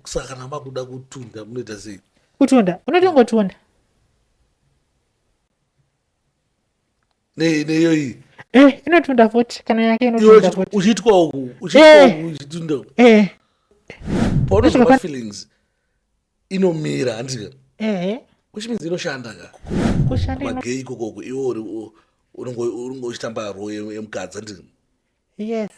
Saka kana makuda kutunda munoita sei? Kutunda unotongotunda. Nei neiyo iyi? Eh, inotunda futi kana yake inotunda futi. Uchiitwa uku, uchiitwa eh. uku uchitunda. Eh. Paunozwa ma feelings inomira handika? Eh. Which means inoshanda ka. Kushanda magay ikoko uku iwe uri unongo unongo uchitamba role yemukadzi handika? Yes.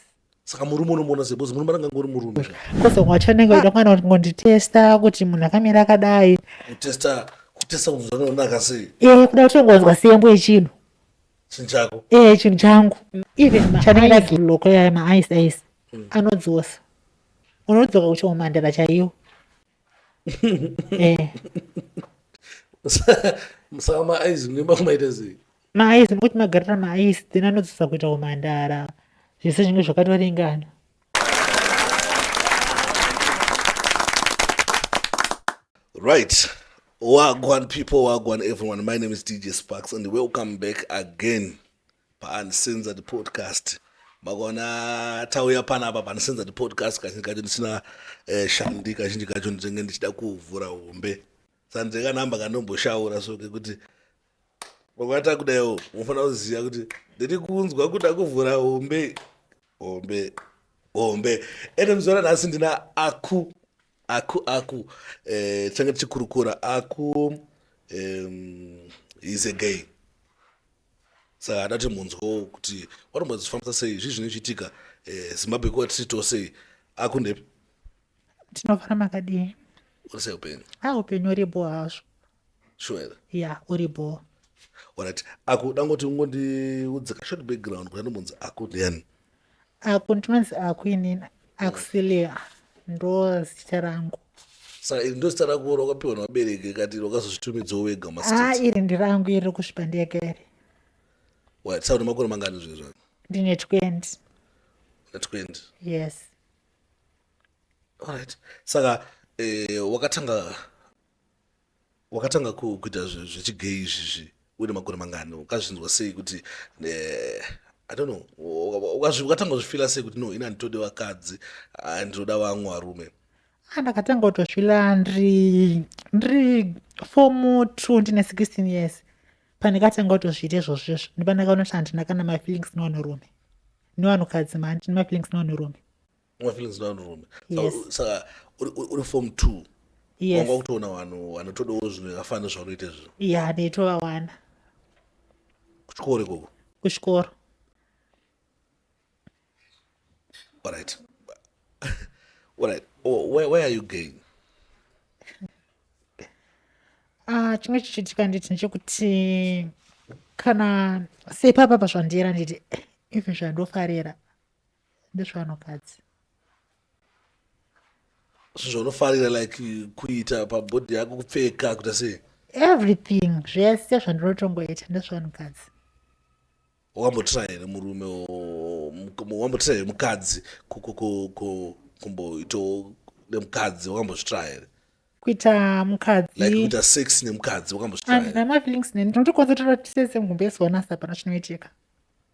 Saka murume unomuona sei? Because murume anenge angori murume. Kozi wacho anenge oida kwana kungonditesta kuti munhu akamira akadai. Kutesta kutesta kuti zvanonaka sei? Eh, kuda kutongonzwa sembo yechinhu. Chinhu chako. Eh, chinhu changu. Even chanenge ndagiloko yaya ma ice ice. Mm. Anodzosa. Unodzoka kuchiomandara chaiwo. Eh. Saka ma ice munoimba kumaita sei? Maaizi nokuti magarira maaizi then anodzosa kuita umhandara zvese zvinge zvakatoringana. Right. Wagwan people, wagwan everyone. My name is DJ Sparks and welcome back again paUncensored Podcast. Makona tauya panapa paUncensored Podcast kazhinji kacho ndisina eh, shandi kazhinji kacho ndinenge ndichida kuvhura hombe. Saka ndine kanhamba kandomboshaura so kekuti Makata kudaiwo munofanira kuziva kuti ndiri kunzwa kuda kuvhura hombe hombe hombe ende muzuva ranhasi ndina aku aku aku eh, tichange tichikurukura aku um, is a gay saka ada kuti munzwewo kuti wanombozvifambisa sei zvii zvinochiitika eh, zimbabwe kuva tiri tose aku ndepi tinofara makadii uri sei upenyu a upenyu uripo hazvo Sure here? Yeah, uri bho. Alright. Aku dangoti ungondiudze ka short background kuti anombonzi Aku ndiani? Aku ndinonzi Aku inini. Auxilia ndo zita rangu. Saka iri ndo zita rako rakapiwa nevabereki kati wakazozvitumidzawo wega Ah, mastreets. iri ndirangu iri kusvipa ndega iri. Right. Saka une makore mangani zvinhu zvako? Ndine 20. Une 20. Yes. Alright. Saka eh, wakatanga Wakatanga kuita zvechigay izvizvi uine makore mangani? Wakazvinzwa sei kuti eh, I don't know, wakatanga kuzvifila sei kuti no, ini handitode vakadzi, ah, ndinoda vamwe varume? Ah, ndakatanga kutozvila ndiri ndiri fomu two ndine 16 years pandikatanga kutozviita izvozvo izvo ndipandakaona kuti handina kana mafeelings nevanhurume nevanhukadzi mani ndine mafeelings nevanhurume mafeelings nevanhurume Yes. saka uri form two Yes. wanga kutoona vanhu vanotodawo zvinhu zvakafanana nezvaunoita izvo ya ndaitovawana kuchikoro ikoko kuchikoro alright alright oh, where, where are you going Ah, chimwe chichiitika nditi ndechekuti kana sepapa pazvandira nditi even zvandofarira ndezvevanhukadzi zvinhu zvaunofarira like kuita pabhodhi yako kupfeka kuita sei everything zvese zvandinotongoita ndezvevanhukadzi wakambotry here murume wambotry here mukadzi kumboitawo nemukadzi wakambozvitry here kuita mukadzi like kuita sex nemukadzi wakambozvitry handina mafeelings neni ndinotokwanisa kutora tisese mugumbezi wanasa hapana chinoitika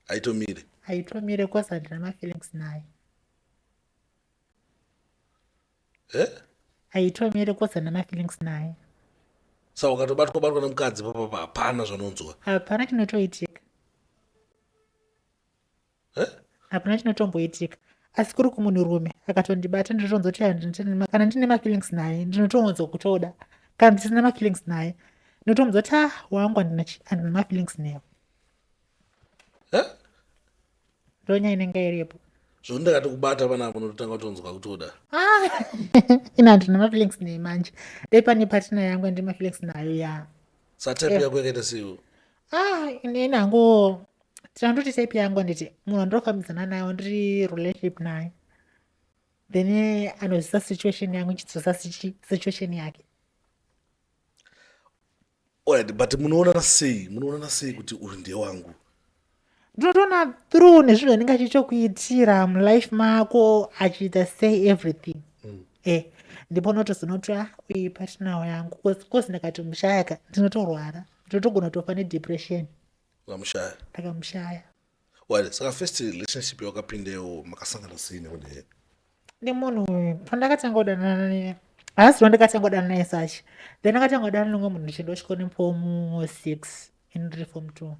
Haitomire. Haitomire cause handina mafeelings naye. Eh? Haitomire cause handina mafeelings naye. Saka ukatobatwa batwa nemukadzi papapa hapana zvanonzwa. Hapana chinotoitika. Eh? Hapana chinotomboitika. Asi kuri kumunhurume akatondibata ndinotonzwa kuti kana ndine mafeelings naye ndinotonzwa kutoda. Kana ndisina mafeelings naye ndinotomuudza kuti ah wangu handina mafeelings newe. Eh? Ndonya inenge iripo. Zvoni ndakatokubata panapa unototanga kutonzwa kutoda. Ah, ina handina mafeelings nei manje. Dai pane partner yangu andine mafeelings nayo ya. Sa type eh. yako yakaita seiwo? Ah, ini hangu tinondoti type yangu anditi munhu andinofambidzana naye ndiri relationship naye. Then anozisa situation yangu ichidzosa situation yake. Alright, but munoonana sei? Munoonana sei kuti uyu ndiye wangu? Ndinotoona through nezvinhu zvanenge achitokuitira mulife mako achiita say everything. Mm. Eh, ndipo unotozoona ah, uyu partner yangu cause ndakati mushaya ka ndinotorwara ndinotogona kutofa nedepression. Ukamushaya? Ndakamushaya. Well, saka first relationship yawakapindewo makasangana sei nemunhu iye? Nemunhu uyu pandakatanga kudanana Haasi ndakatanga kudana naye sachi. Then ndakatanga kudana nomwe munhu ndichienda kuchikoro nefomu 6 ini ndiri form 2.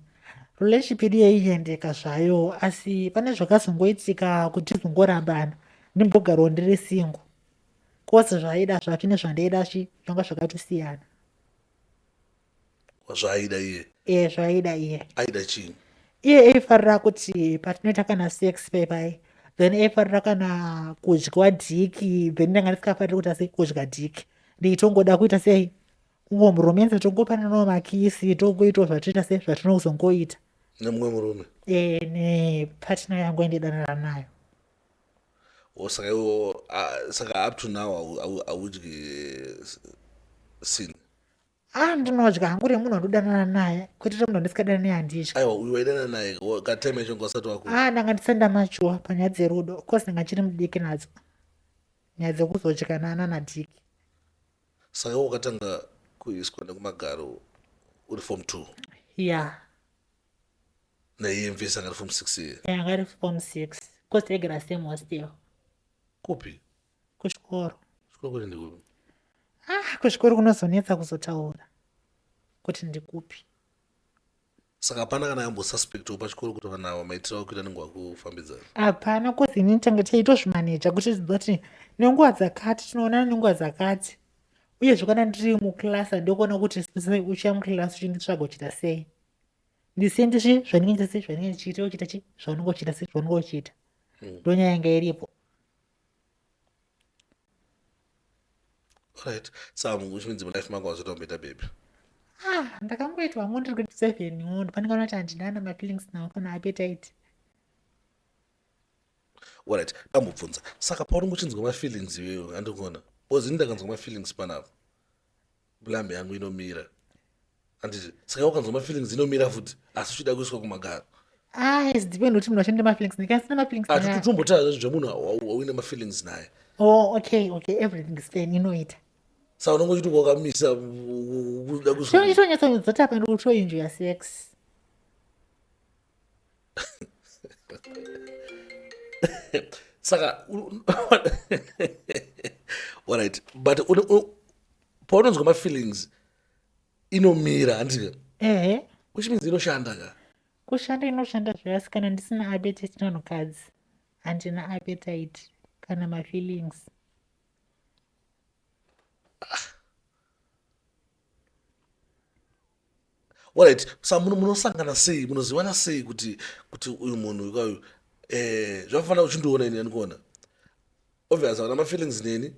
Relationship yedu yaiendeka zvayo asi pane zvakazongoitika kuti tizongorambana ndimbogarawo ndiri single. Cause zvaaida zvacho nezvandaida chi zvanga zvakatosiyana. Zvaaida iye? Eh, zvaaida iye. Aida chii? Iye aifarira kuti patinoita kana sex pai then aifarira kana kudyiwa dhiki then ndanga ndisikafariri kuita sei kudya dhiki ndeitongoda kuita sei kungomuromenza tongopananawo makisi tongoitawo zvatinoita sei zvatinozongoita nemumwe murume. Eh, nepartner yangu yandidanana nayo. Oh, saka iwo saka up to now haudyi sin? Ah, ndinodya hangu remunhu wandodanana naye kwete remunhu wandisikadana naye handidyi. Aiwa, uyu waidanana naye katime yacho wasati wakura. Ah, ndanga ndisati ndamachuwa panyaya dzerudo cause ndanga chiri mudiki nadzo nyaya dzekuzodyanana nadiki. Saka iwe wakatanga kuiswa nekumagaro uri form 2? Yeah. Naiye mvesi anga ari form 6 iye? Yeah, anga ari form 6 cause taigara same hostel. Kupi? Kuchikoro. Chikoro kwacho ndekupi? Ah, kuchikoro kunozonetsa kuzotaura kuti ndikupi. Saka hapana kana ambosuspectwo pachikoro kuti vanhu ava maitiro akuita anenge vakufambidzana? Hapana, cause inini tanga taitozvimaneja kuti tiziva kuti nenguva dzakati tinoonana nenguva dzakati. Uyezve kana ndiri muclass handikuona kuti uchiya muclass uchinditsvaga uchiita sei. Ndisiye ndichi zvanenge ndichiita sei zvanenge ndichiita uchiita chi zvaunenge uchiita sei zvaunenge uchiita. Ndonyaya yanga iripo. Alright. Saka which means mulife mako hausati wamboita baby? Ah, ndakangoitwa hangu ndiri grade 7 wo ndopandikaona kuti handina na mafeelings nawo kana appetite. Alright, ndambobvunza. Saka paunenge uchinzwa mafeelings iwewe, handikuona. Because ini ndakanzwa mafeelings panapa. Blambi yangu inomira. Handiti? Saka ukanzwa mafeelings inomira futi asi uchida kuiswa kumagaro. Ah, it's depend kuti munhu achine mafeelings naye. Kana asina mafeelings Ah, naye. tombotaura zvemunhu wauine mafeelings naye. Oh, okay, okay, everything is fine, inoita. Saka unonge uchiti wakamisa kuda kuiswa. Chino chitonyatsodzota apa ndikutoenjoya sex. Saka alright, but paunonzwa mafeelings inomira handiti? Ehe. Which means inoshanda ka? Kushanda inoshanda zveyasi kana ndisina appetite nevanhukadzi. Handina appetite kana mafeelings. Alright, sa munosangana sei, munozivana sei kuti kuti uyu munhu uyu zvakafanira uchindiona ini andikuona. Obvious hauna mafeelings neni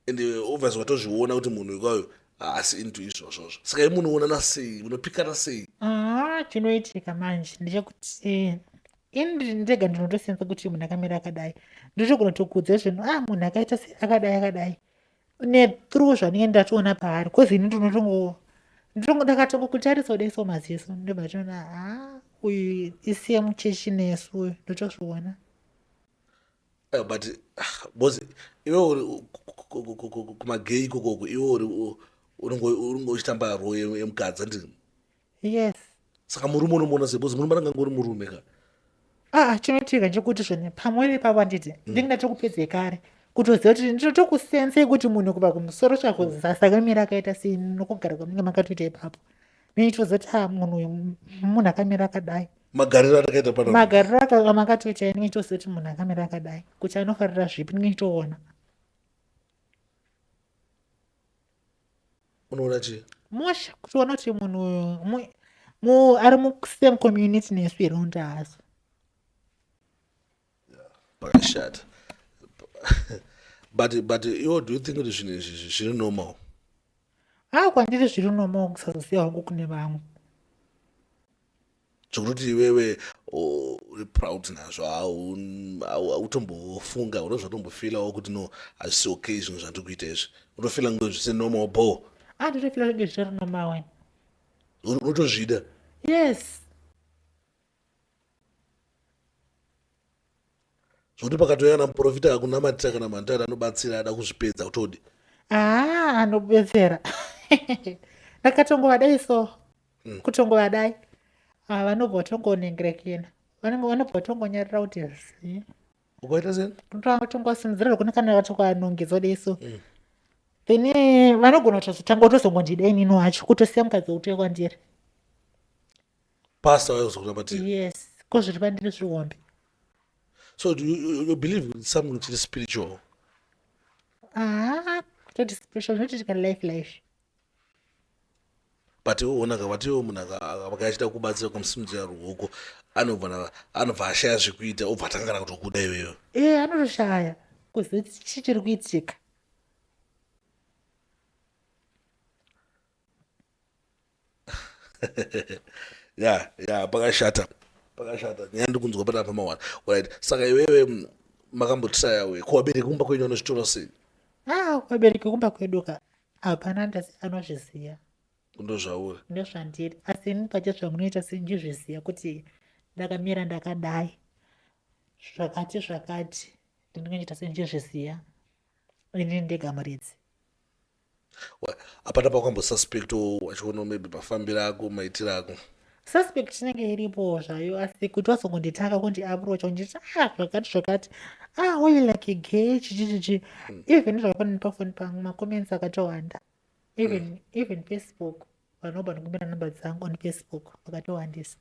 and obvious watozviona kuti munhu uyu haasi into izvozvozvo. Saka imi munoonana sei, munopikana sei? Ah, chinoitika manje ndechekuti ini ndega ndinotosenza kuti munhu akamira akadai. Ndotogona kutokudza zvinhu, ah, munhu akaita sei, akadai, akadai. Nethrough zvanenge ndatoona paari cause ini ndinotongo ndakatongokutarisa kudai so maziso ndobva ndatoona ah, uyu isame chechi nesu uyu, ndotozviona. But because iwe uri kumagay ikokoko, iwe uri unenge uchitamba role yemukadzi handiti? Yes. Saka murume unomuona sei? Because murume anenge angori murume ka. Ah, chinoitika ndechekuti zvone pamwe ipapo handiti ndinenge ndatokupedza kare kutoziva kuti ndinotokusensei kuti munhu kubva kumusoro kusvika kuzasi akamira akaita sei nokugara kwamunenge makatoita ipapo. Ndinotoziva kuti ah, munhu uyu munhu akamira akadai. Magariro atakaita panapa. Magariro amakatoita ndinenge nditoziva kuti munhu akamira akadai kuti anofarira zvipi ndinenge nditoona. Unoona chii? Mosha kutoona kuti munhu uyu ari musame community nesu here undi haasi. Pakashata. But iwo do you think kuti zvinhu izvi zviri normal? Ah, kwandiri zviri normal kusazoziva hangu kune vamwe. Zvekutoti iwewe uri proud nazvo, hautombofunga, unozvatombofeelawo kuti no, hazvisi okay zvinhu zvandiri kuita izvi. Unofeela kunge zvisi normal bho. Ah, ndinofeela kunge zvitori normal wena. Unotozvida? Yes. Zvekuti pakatouya kana muprofita akunamatira kana mantari anobatsira ada kuzvipedza kutodi. Ah, anobetsera. Ndakatongovadai so. Kutongovadai. Ah, vanobva vatongonengerekena. Vanenge vanobva vatongonyarira kuti zi. Ukaita sei? Tongosimudzira zvekuti kana vatokwanongedzwa dai so. Then vanogona kutozotanga kutozongondida inini wacho, kutosiya mukadzi wekuti kwandiri. Pastor waizokunamatira? Yes, ko zviri pandiri zvihombe. So do you believe in something chiri spiritual? Ah, kutoti spiritual zvinotoitika life life. But iwe onaka, vatiwo munhu aka achida kubatsira kumusimudzira ruoko, anobva anobva ashaya zvekuita, obva atanga kana kutokuda iwewe. E, anotoshaya kuziva kuti chii chiri kuitika. Ya, pakashata, pakashata. Nyaya ndiri kunzwa panapa mawana. Right, saka iwewe makambotraya we kuvabereki kumba kwenyu vanozvitora sei? Ah, vabereki kumba kwedu ka hapana ndasi anozviziva. Ndozvauri? Ndozvandiri, asi ini pache zvamunoita sendizviziva kuti ndakamira ndakadai, zvakati zvakati, ndinenge ndichiita sendizviziva inini ndega muridzi. Hapana pawakambosuspecto achiona maybe mafambiro ako, maitiro ako? Suspect inenge iripo zvayo, asi kuti wazongonditanga kundiapproacha unditi, ah, zvakati zvakati, ah, uyu like gay, chichichichi. Even zvakafanana pafoni pangu macomments akatowanda, even Facebook vanobva nokumbira namba dzangu on Facebook vakatowandisa,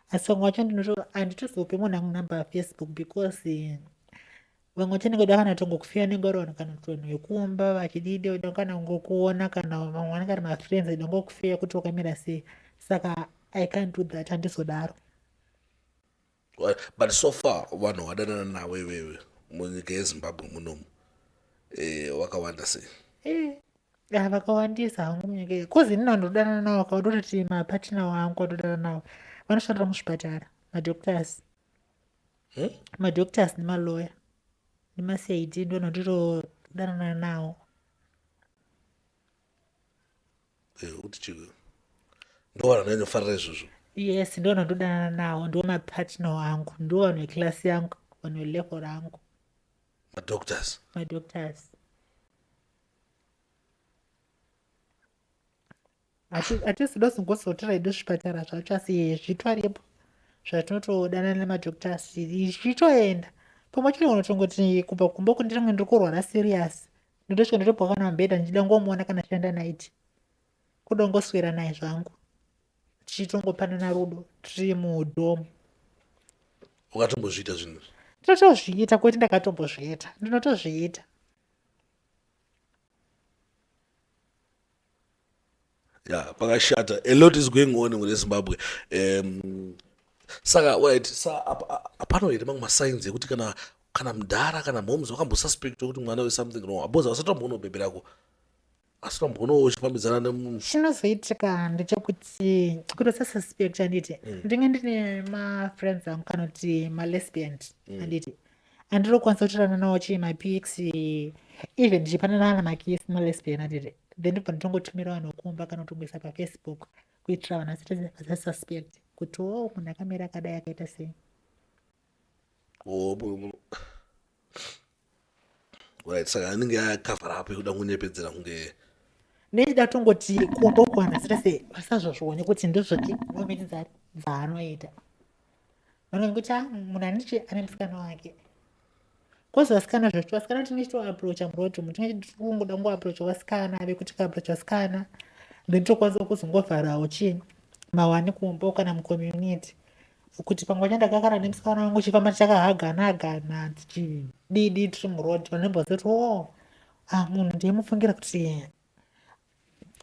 asi vamwe vacho ndinoto handitozopi munhu angu namba yafacebook because vamwe vacho ndingoda kana tongokufiya nenge vari vanhu kana kuti vanhu vekumba vachidide vada kana kungokuona, kana vamwe vanenge ari mafriends vada ngokufiya kuti wakamira sei, saka I can't do that, handizodaro. But so far vanhu vadanana navo iwewe munyika yeZimbabwe munomu wakawanda sei? Eh, vakawandisa hangu munyika, cause ini vandodanana navo vakawanda, mapartner wangu vandodanana navo vanoshandira muzvipatara, madoctors. Madoctors nemaloya nemaCID ndo ndinotodanana nawo. Kuti chii, ndo vanhu vanonyanyofarira izvozvo? Yes, ndo vanondodanana nawo, ndo mapartner wangu, ndo vanhu veclass yangu, vanhu velevel rangu. Madoctors? Madoctors. Hatisi dozongozotora hedu zvipatara zvacho, asi zvitwaripo zvatinotodanana nemadoctors zvichitoenda. Pamwe chete unotongoti kubva kumba uku ndinenge ndiri kurwara serious, ndotosvika ndotobva kana mubhedha ndichida ngomuona kana shanda night, kuda ngoswera naye zvangu, tichitongopanana rudo tiri mudom. Wakatombozviita zvinhu? Ndinotozviita, kwete ndakatombozviita, ndinotozviita. Ya, pakashata. A lot is going on mune Zimbabwe. Saka right, sa hapano here mamwe masigns ekuti kana mudhara kana moms vakambosuspecta kuti mwana we something wrong, because asati amboona bhebhi rako, asati amboona uchifambidzana nemunhu? Chinozoitika ndechekuti kuti usasuspect, handiti ndinge ndine mafriends angu kana kuti malesbian, handiti andinokwanisa kutorana nawo chii mapics, even ndichipanana namakisi malesbian, handiti, then ndobva nditongotumira vanhu kumba kana kutongoisa pafacebook kuitira vanhu vasasuspect kuti o munhu akamira akadai, akaita sei. Oh, right, saka anenge akavhara apo ekuda kunyepedzera kunge Nechida tongoti kumba uko vanhu vasita sei, vasazozvione kuti ndozvoti momiti dzaanoita. Vanhu kuti, ah, munhu anichi ane musikana wake, cause vasikana zvacho, vasikana tinenge tichitoapproacha muroad umu, tinenge tikungoda kungoapproacha vasikana vekuti kaapproacha vasikana, then tokwanisa kuzongovharawo chii mawani kumba kana mucommunity kuti pamwe pacho ndakakara nemusikana wangu chifamba tichakahagana hagana tichididi tiri muroad, vanembozoti, o ah, munhu ndiyemufungira kuti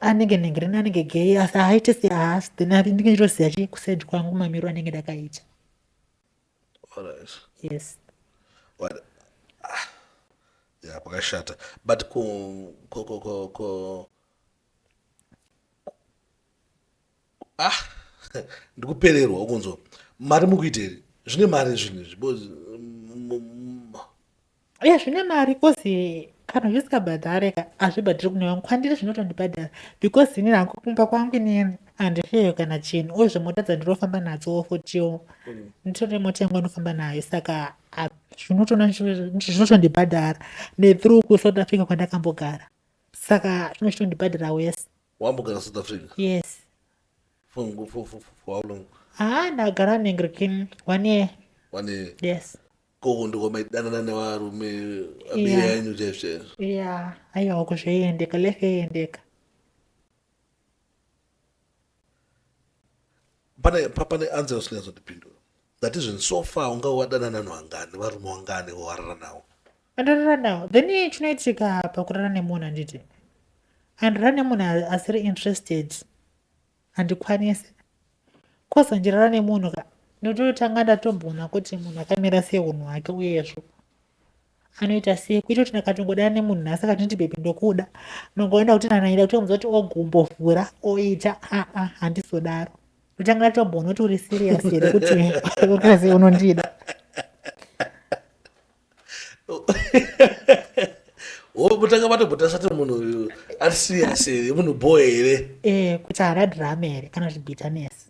anenge nhengereni, anenge gay, asi haaite sehaasi, then ndinge ndichitoziva chi kuside kwangu mamiro anenge ndakaita. Alright. Yes. What? Ah. Ya, pakashata. But ko ah, ndikupererwa ukunzwa mari mukuita here? Zvine mari zvinhu izvi? Because Ye, zvine mari, cause kana zvisikabhadhare ka, hazvibhadhari kune vamwe, kwandiri zvinotondibhadhara because ini hangu kumba kwangu inini handifeyo kana chinhu, uyezve mota dzandinofamba nadzowo futiwo nditori mota yangu andofamba nayo, saka zvinotona zvinotondibhadhara nethrough kuSouth Africa kwandakambogara, saka zvinochitondibhadhara wese. Wambogara South Africa? Yes. For how long? Ah, ndagara nengrikin one year. One year? Yes. Ikoko ndiko maidanana nevarume abiri yenyu chaizvo chaizvo. Ya, aiwa uko zvaiendeka, life yaiendeka. Pane pane answer usingazondipindura. That is so far unga wadanana nevanhu vangani, varume vangani wawarara navo? Andarara nawo. Then chinoitika pakurara nemunhu handiti? Andirara nemunhu asiri interested. Handikwanisi. Cause handirara nemunhu ka ndototanga ndatomboona kuti munhu akamira sei unhu hwake uyezvo anoita sei kuita kuti ndakatongodana nemunhu nhasi akatonditi bebi ndokuda nongoenda kuti nanaida kutomudza kuti ogumbo vhura oita aa handizodaro ndotanga ndatomboona kuti uri serious here kuti uri sei unondida. Mutanga matombota sati munhu uyu ari serious here, munhu bho here? Eh, kuti haana drama here kana kuti bitterness.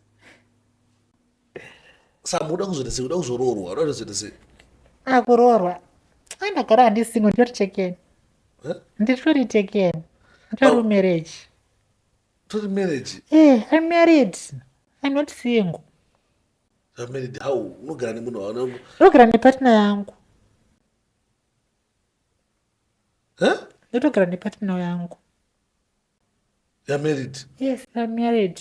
Saka muda kuzoita sei? Uda kuzoroorwa? Uda kuzoita sei? Akuroorwa. Andagara handi single, nditori taken. Nditori taken. Nditori marriage. Tori marriage? Eh, I'm married. I'm not single. You're married how? Unogara nemunhu waunongo. Ndogara nepartner yangu. Huh? Ndotogara nepartner yangu. You're married? Yes, I'm married.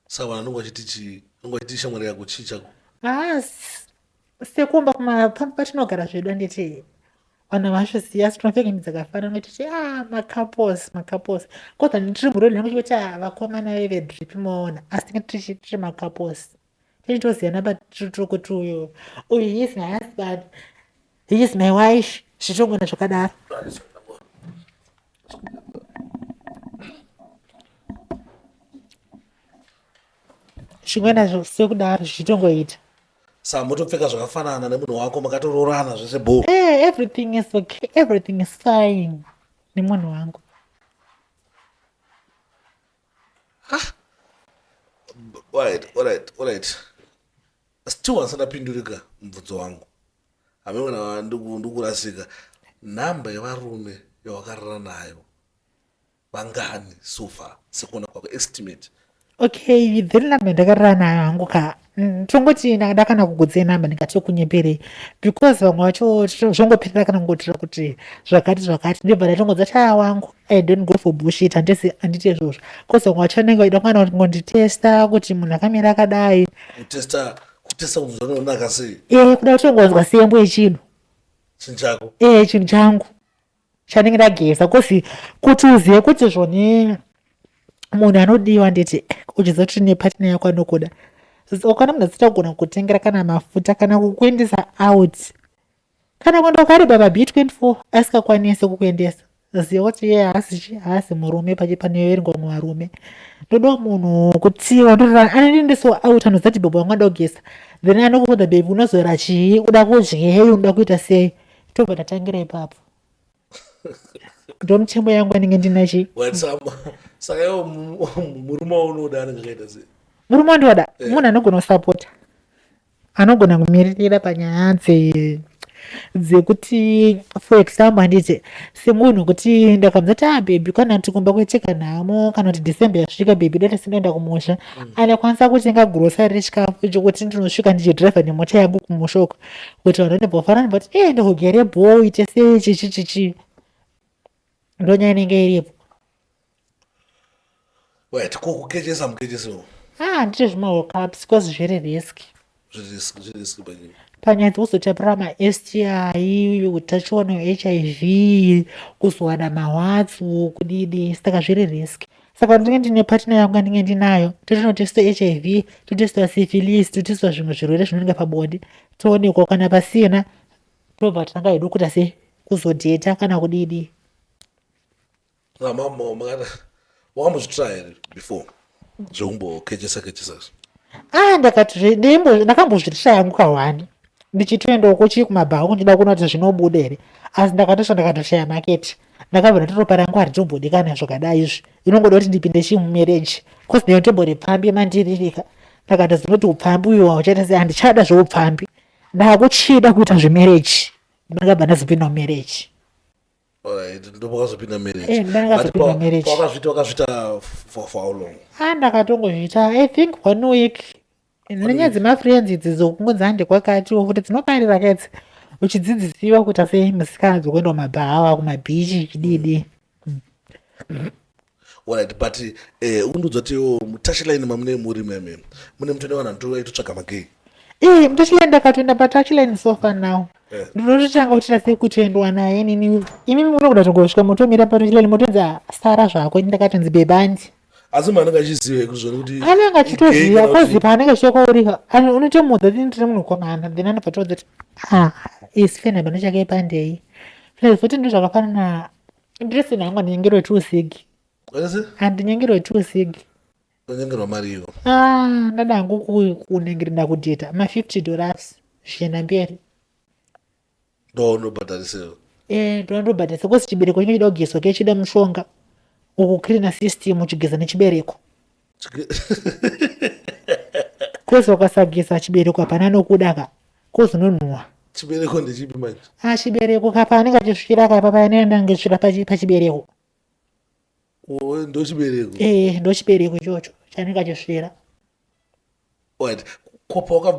Saka vanhu vanonge vachiti chii? Vanonge vachiti shamwari yako chii chako? Ah, sekumba patinogara zvedu handiti vanhu havazvizivi asi tinopfeka hembe dzakafanana tichi ah macouples macouples cause handitiri murori yangu chikuti ah vakomana veve drip moona asi tinge tichi tiri macouples tichitoziyana patiri kuti uyu uyu he is my husband he is my wife zvichongona zvakadaro. Zvimwe sekudaro zvichitongoita. Saka motopfeka zvakafanana nemunhu wako makatoroorana zvese bho. Eh, everything is okay, everything is fine nemunhu wangu. Ah. Alright, alright, alright. Still handisati ndapindurika mubvunzo wangu. Hameno kana ndikurasika. Nhamba yevarume yawakarara nayo vangani so far sekuona kwako estimate? Okay, then number yandakarara nayo hangu ka tongoti ndakada kana kugudzei number ndingatokunyeperei because vamwe vacho zvongoperera kana kungotira kuti zvakati zvakati ndibva ndatongodza chaya wangu I don't go for bullshit handisi handiti izvozvo because vamwe vacho vanenge vachida kana kungonditesta kuti munhu akamira akadai kutesta kutesta kuti zvanonaka sei eh kuda kutongonzwa sembo yechinhu chinhu chako eh chinhu changu chandinge ndageza kozi kuti uzive kuti zvoni munhu anodiwa nditi uchiziva kuti nepartner yako anokuda ukaona munhu asita kugona kutengera kana mafuta kana kukuendesa out kana kuenda ukareba pa b24 asikakwanisi kukuendesa ziva kuti iye haasi haasi murume pachi panoverengwa vamwe varume ndoda munhu kutiwa anondiendesawo out anoziva kuti bhebhi wangu anoda kugeza then anokuudza bhebhi unozora chii uda kudyei unoda kuita sei tobva tatangira ipapo ndomutemo yangu anenge ndinachi saka iwo murume waunoda anenge akaita sei murume wandinoda eh. munhu anogona kusapota anogona kumiririra panyaya dzekuti for example handiti semunhu kuti ndakamudza kuti ah baby kana kuti kumba kwaitika nhamo kana kuti December yasvika baby dai tisinoenda kumusha mm. anokwanisa kutenga grocery rechikafu chokuti ndinosvika ndichidriver nemota yangu kumusha uko kuti vanhu vanobva vafanana but eh ndikugere bho uite sei chichi chichi ndonyaya inenge iripo Wait, ko kukechesa mukechesiwo? Ah, handiti zvimahookups because zviri risk. Zviri risk, zviri risk panyaya. Panyaya dzekuzotapura maSTI, utachiona hweHIV, kuzowana mawatsu, kudidi, saka zviri risk. Saka ndinenge ndine partner yangu yandinenge ndinayo, totonotestwa HIV, totestwa syphilis, totestwa zvimwe zvirwere zvinoneka pabonde, toonekwa kana pasina, tobva tanga hedu kuita sei, kuzodheta kana kudidi. Wakambozvitry here before zvekumbokechesa kechesa izvi? Ah, ndakati ndakambozvitry yangu kahwani ndichitoendawo kuchii kumabhawa ndichida kuona kuti zvinobuda here asi ndakatosva ndakatoshaya market ndakabva ndati ropa rangu haritombodi kana zvakadai izvi inongoda kuti ndipinde chii mumarriage cause ndino tombori pfambi mandiririka ndakatozinoti upfambi uyu hauchaita sei handichada zveupfambi ndakuchida kuita zvemarriage ndakabva ndazopinda mumarriage Alright, ndopakazopinda marriage. Eh, ndakazopinda But marriage. Pawakazviita wakazviita for how long? Ah, ndakatongozviita I think one week. Nenyaya dzemafriends idzi dzokungonzi hande kwakatiwo futi dzinoparira kaidzi uchidzidzisiwa kuita sei musikana dzokuenda kumabhawa kumabhichi chididi. Alright, but undiudza kuti iwo mutouchline mamune muri meme mune mutone vanhu vanototsvaga magay. Ee, mutouchline ndakatoenda patouchline so far now. Ndinototanga kutoita sekutoendwa naye nini. Imimi munogoda kutongosvika motomira patouchline motonzi "Ah, sara zvako." Ini ndakatonzi bebandi. Asi munhu anenge achiziva kuzvona kuti anenge achitoziva kozi paanenge achiuya kwauri unotomuudza kuti ndiri munhu mukomana, then anobva toudza kuti ah, isi fena pano chake pandei. Plus futi ndizvo zvakafanana ndiri hangu handinyengerwe 2 sig. Handinyengerwe 2 sig. Unyengerwa mari iwo? Ah, ndada hangu kunengerera kudheta ma$50 zvichienda mberi. Ndo unobhadharisewo? Eh, ndondobhadharisa kozi chibereko chinenge chida kugezwa ke, chida mushonga ukucleana system uchigeza nechibereko. Kozi ukasageza chibereko hapana nokuda ka, kozi unonhuhwa. Chibereko ndechipi manje? Ah, chibereko kapa anenge achisvira kapa paanenge angesvira pachibereko. O, ndo chibereko? Eh, ndo chibereko ichocho chaanenge achisvira. Right, kopa waka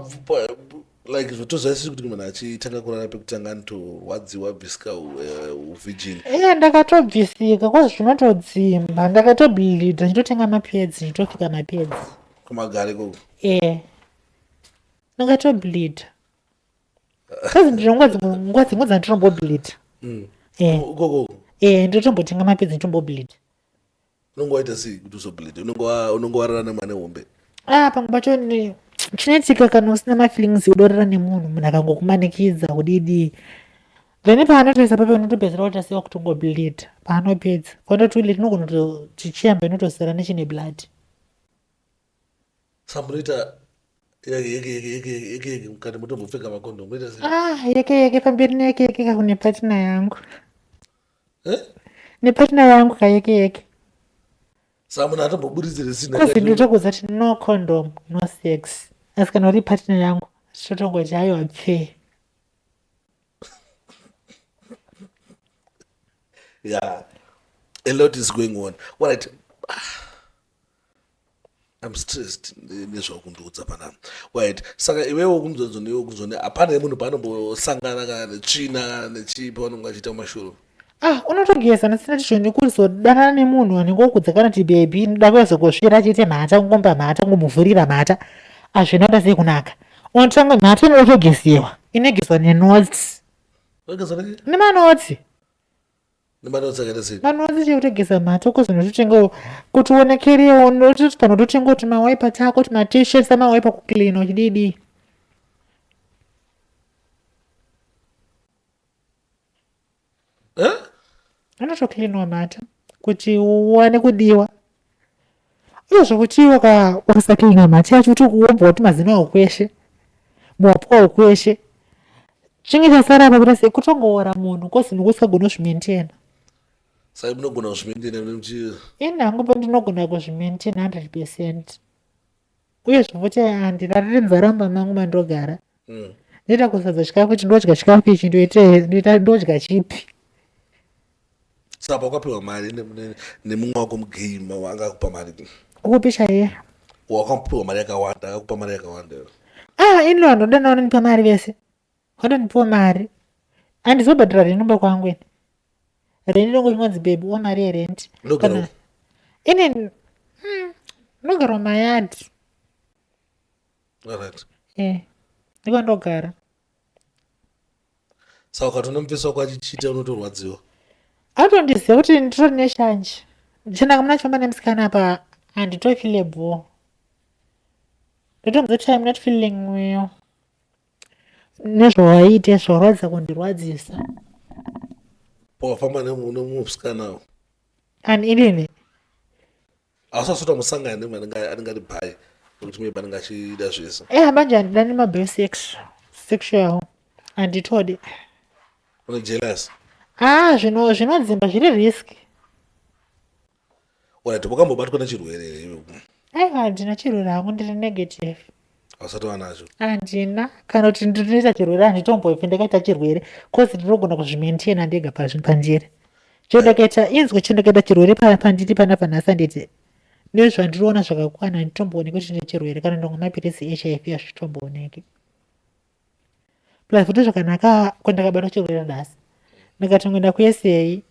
like zvotoziva kuti munhu achitanga kurara pekutanga anotorwadziwa bvisika uvirgin. E, ndakatobvisika kozi zvinotodzimba, ndakatobleeda, ndichitotenga mapads, ndichitopfeka mapads. Kumagare koko? E, ndakatobleeda kozi ndine nguva dzimwe dzandinombobleeda. E. Ukoko? E, ndotombotenga mapads, nditombobleeda. Unonge waita sei kuti uzobleed? Unonge warara nemwana hombe? Ah, pamwe pacho chinoitika kana usina mafeelings udorera nemunhu, munhu akangokumanikidza kudidi, then paanotoisa pape unotopedzera kuita sewa kutongobleeda paanopedza kuenda toilet, inogona kutoti chiyamba inotosara nechine blood. Saka munoita yeke yeke yeke yeke yeke yeke mukati motombopfeka makondomu, munoita sei? Ah, yeke yeke pamberi neyeke yeke kakune partner yangu. Eh? Nepartner yangu kayeke yeke. Saka munhu atomboburitsire sina? Kozi ndinotokuudza kuti no condom, no sex, asi kana uri partner yangu totongoti aiwa, pfee. Yeah, a lot is going on. Alright, I'm stressed nezvakundiudza panapa. Right, saka iwewo kunzonzoni, iwe kunzoni hapana yemunhu paanombosangana kana netsvina kana nechii pavanonge vachiita kumashuru? Ah, unotogeza ndisina tizvoni kuzodanana nemunhu anenge okudza kana kuti baby ndoda kuyazongosvira achiite mhata, kungomba mhata, kungomuvhurira mhata, azvinoda sei kunaka. Unotanga mhata inotogezewa, inogezwa nenotsi. Wagezwa nei? Nemanotsi. Nemanotsi akaita sei? Manotsi chekutogeza mhata, kuzonototengawo kuti uonekerewo, unototi panototenga kuti mawaipa tako, kuti matishet amawaipa kucleana uchididi. Eh? Unotocleanwa mhata kuti uwane kudiwa, uye zvokuti ukasacleana mhata yacho kuti wobva kuti mazino aukweshe, muhapwa ukweshe, chinge chasara apa kuita sei kutongoora munhu kozi nokuti usingagoni kuzvimaintaina. Saka munogona kuzvimaintaina muchi Ini hangu pa ndinogona kuzvimaintain 100%, uye zvokuti handirariri nzara mumba mangu mandogara. Ndoita kusadza chikafu ichi, ndodya chikafu ichi, ndoita ndodya chipi. Saka pawakapiwa mari nemumwe wako mugay anga akupa mari? Kupi chaiye? Wakapiwa mari yakawanda, akakupa mari yakawanda? Ah, ini vanhu vanonipa mari vese, vandonipiwa mari, handizobhadhara rent kumba kwangu. Ini rent inongo chingonzi baby o mari yerent. Unogara Kana ini ndinogara mumayadhi. Alright. E, ndiko ndogara. Saka ukatoona mufesi wako achichita unotorwadziwa? Anotondiziva kuti nditori neshanje, chinaka muna chifamba nemusikana apa handitofile bho, ndotomudza kuti I'm not feeling well nezvawaite, zvawaratidza kundirwadzisa. Pawafamba nemusikana? Ani, inini? Hausasota musangana nemunhu anenge ari bi nekuti maybe anenge achida zvese? Eh, manje handidani mabisexual, handitodi. Une jealous? Ah, zvinodzimba, zviri risk. Alright, wakambobatwa nechirwere here iwe? Aiwa, handina chirwere hangu, ndiri negative. Hausati wanacho? Handina, kana kuti ndinoita chirwere handitombofi ndakaita chirwere, cause ndinogona kuzvimaintaina ndega pazvinhu pandiri. Chendakaita inzwi, chendakaita chirwere pandiri panapa nhasi, handiti. Nezvandinoona zvakakwana handitombooneki kuti ndine chirwere kana ndonwa mapiritsi eHIV hazvitombooneki. Plus futi zvakanaka kwandakabatwa chirwere nhasi ndikatongoenda kuSA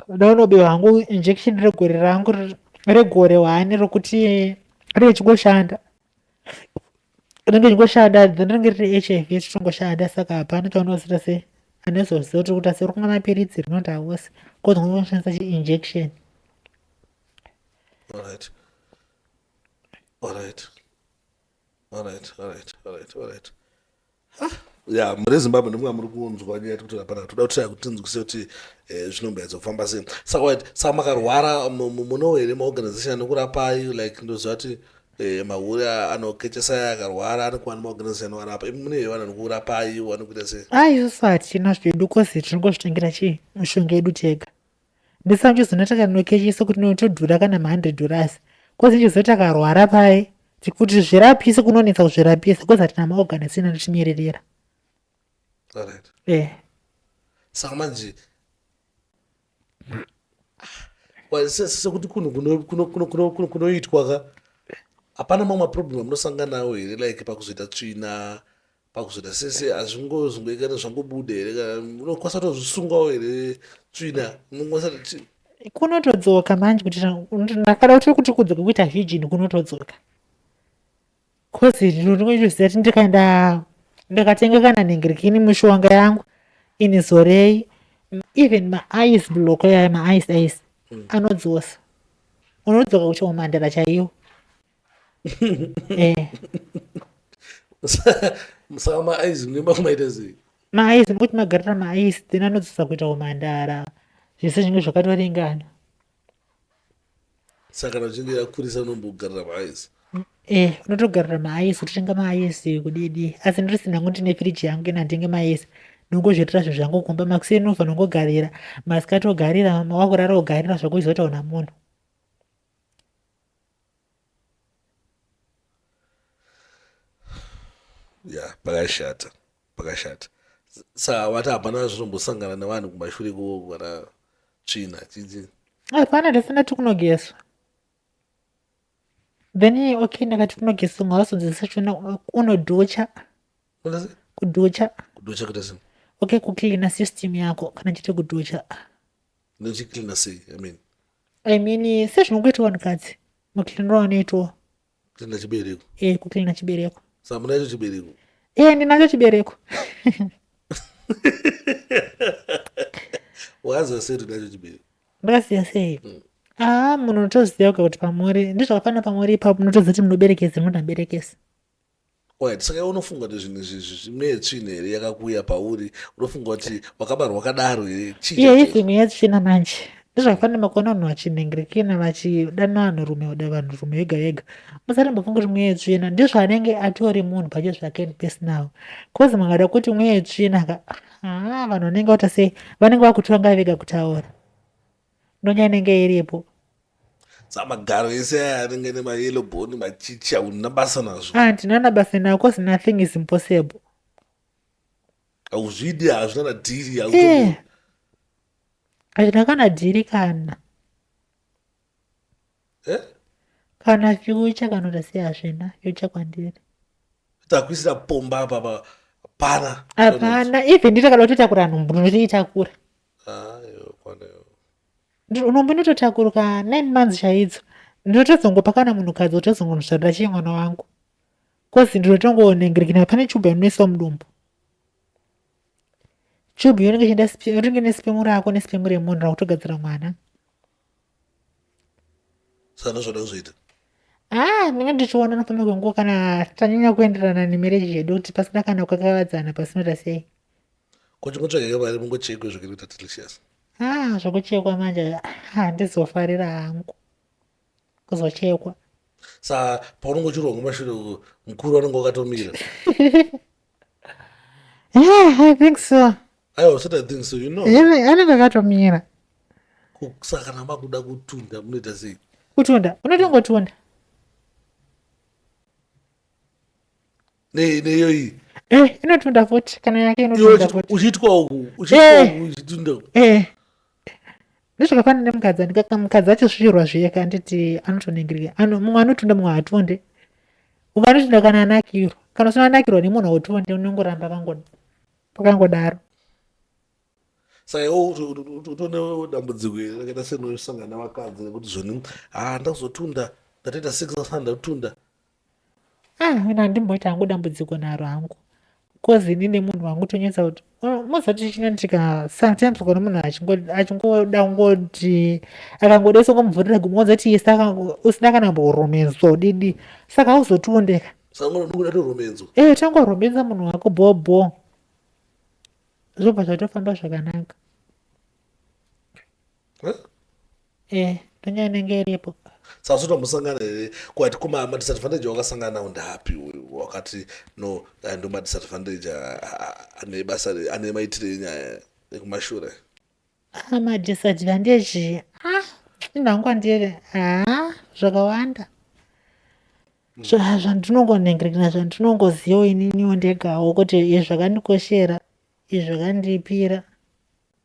ndaunobiwa hangu injection regore rangu regore hwani rokuti ringe chingoshanda ringe chingoshanda then ringe riri hiv richingoshanda saka hapana chaunozita se anezoziva kuti kuti asi uri kumwa mapiritsi rinoti hausi kozi unoshandisa chiinjection. Alright. Alright. Alright, alright, alright, alright. Ya, mune Zimbabwe ndofunga muri kunzwa nyaya yekuti hapana toda kuti kuti tinzwise kuti eh, zvinomboedza kufamba sei. Saka wait, saka makarwara muno here maorganization anokurapai like ndoziva kuti eh, mahure anokechesa akarwara anokuva nemaorganization anovarapa. Imi mune here vanhu vanokurapai vanokuita sei? Ah, isusu hatina zvedu kozi tinongozvitengera chii mishonga yedu tega. Ndisandizoona takanokechesa kuti notodhura kana ma100 dollars kozi ndizoona takarwara paye kuti zvirapise kunonetsa kuzvirapisa kozi hatina maorganisation anotimiririra. Alright. Eh. Saka manje sekuti kunhu kunoitwa ka hapana mamwe maproblem amunosangana nawo here like pakuzoita tsvina pakuzoita sese hazvingozongoikana zvangobuda here kana unokwanisa kutozvisungawo here tsvina unokwanisa kunotodzoka manje kuti ndakada kuti kuti kudzoka kuita virgin kunotodzoka cause ndinongoziva kuti ndikaenda ndikatenga kana nhingirikini mishonga yangu inizorei even maice block yaya maice ice anodzosa unodzoka kuita umandara chaiwo. Eh. Saka maaizi munemba kumaita sei? Maaizi nokuti magarira maaizi then anodzosa kuita umandara zvese zvinge zvakatoringana. Saka kana uchinge yakurisa unombogarira maaizi? Eh, unotogarira maaizi kutotenga maaizi kudidi asi ndirisina hangu ndine firiji yangu ina ndinge maaizi ndongozviitira zvinhu zvangu kumba makuseni unobva nongogarira masikati ogarira wakurara ogarira zvako uchizoita una munhu. Ya, pakashata pakashata. Saka wati hapana zvinombosangana nevanhu kumashure ikoko kana tsvina chii? Hapana, ndasina tikunogezwa then okay ndakati kunogeswa ngawazonzwisisa chona unodhocha. Kudhocha. Kudhocha kuita sei? Okay, kucleana system yako kana chete kudhocha. Ndochicleana sei? I mean, I mean sezvinongoitwa vanhukadzi macleaniro anoitwa. Kucleana chibereko. Eh, kucleana chibereko. Saka munacho chibereko? Eh, ndinacho chibereko. Wakaziva sei kuti unacho chibereko? Ndakaziva sei? Ah, munhu unotoziva kuti pamuri ndizvakafanana pamuri ipapo munotoziva kuti munoberekesa munhu aberekesa. Right, saka iwe unofunga kuti zvinhu izvi zvimwe yetsvina here yakakuuya pauri? Unofunga kuti wakabarwa wakadaro here? Chii Iyo chacho? izi mweya yetsvina manje. Ndizvakafanana makaona vanhu vachinhingirikina vachidana vanhurume kuda vanhurume vega vega. Musatombofunga kuti mweya yetsvina ndizvo anenge atori munhu pache zvake in personal. Cause mukada kuti mweya yetsvina ka haa vanhu vanenge vaita sei vanenge vakutonga vega kutaura. Ndonyaya inenge iripo. Saka magaro ese aya anenge nemayellow bone machichi hauna basa nazvo? Ah, ndina basa nawo cause nothing is impossible. Hauzvidi, hazvina na dhiri. Eh. Hazvina kana dhiri kana. Eh? Kana future kana kuti sei hazvina future kwandiri. Takuisira pomba apa apa hapana. Hapana, even nditakada kutotakura nhumbu ndinotoitakura. Ah, yo, kwana yo. Nhumbu inototakurwa 9 months chaidzo. Ndinotozongopa kana munhukadzi otozongonozvarira chii mwana wangu. Cause ndinotongonengirikina pane chubhu yamunoiswa mudumbu. Chubhu iyo inenge ichienda rinenge nesipemu rako nesipemu remunhu rakutogadzira mwana. Saka ndozvada kuzoita? Ah, ndinenge ndichiona nofamba kwenguva kana tanyanya kuenderana nemarriage yedu kuti pasina kana kukakavadzana pasinoita sei. Ko chingotsvageka mari mungochekwe zvekuita kuita delicious. Ah, zvokuchekwa manje handizofarira hangu kuzochekwa. Saka paunenge uchirwa kumashure uko mukuru anenge wakatomira. Yeah, I think so. Aiwa, usati I think so, you know. Yeah, anenge akatomira. Saka kana makuda kutunda munoita sei? Kutunda, unotongotunda. Neiyo iyi? Eh, inotunda futi kana yake inotunda futi. Uchiitwa uku, uchiitwa uku, uchitunda. Eh. Ndozvakafanana nemukadzi andika mukadzi achisvirwa zviye ka anditi anotoningirika mumwe anotunda mumwe hatonde. Umwe anotunda kana anakirwa. Kana usina anakirwa nemunhu hautonde unongoramba pakangodaro. Saka iwe utone dambudziko iri rakaita senosangana navakadzi rekuti zvoni ha ndazotunda ndatoita sex asana ndatunda. Ah, mina handimboita hangu dambudziko naro hangu. Cause ini nemunhu wangu tonyatsa kuti mozati chinoitika sometimes ukaona munhu achingoda kungoti akangoda usongomuvhurira gumbo wonzoti isa usina kana kumboromedzwa udidi saka hauzotiondeka. Saka unoda toromedzwa? Eh, tongoromedza munhu wako bho bho. Zvobva zvatofamba zvakanaka. Eh, ndonyaya inenge iripo. Saka sotombosangana here kwati kuma madisadvantage wakasangana nawo ndapi wakati no aya ndo madisadvantage ane basa ane maitire enyaya ekumashure? Ah, madisadvantage ah inhangu andiri ah zvakawanda. Zvandinongonhengerekana zvandinongozivawo ininiwo ndegawo kuti izvi zvakandikoshera izvi zvakandipira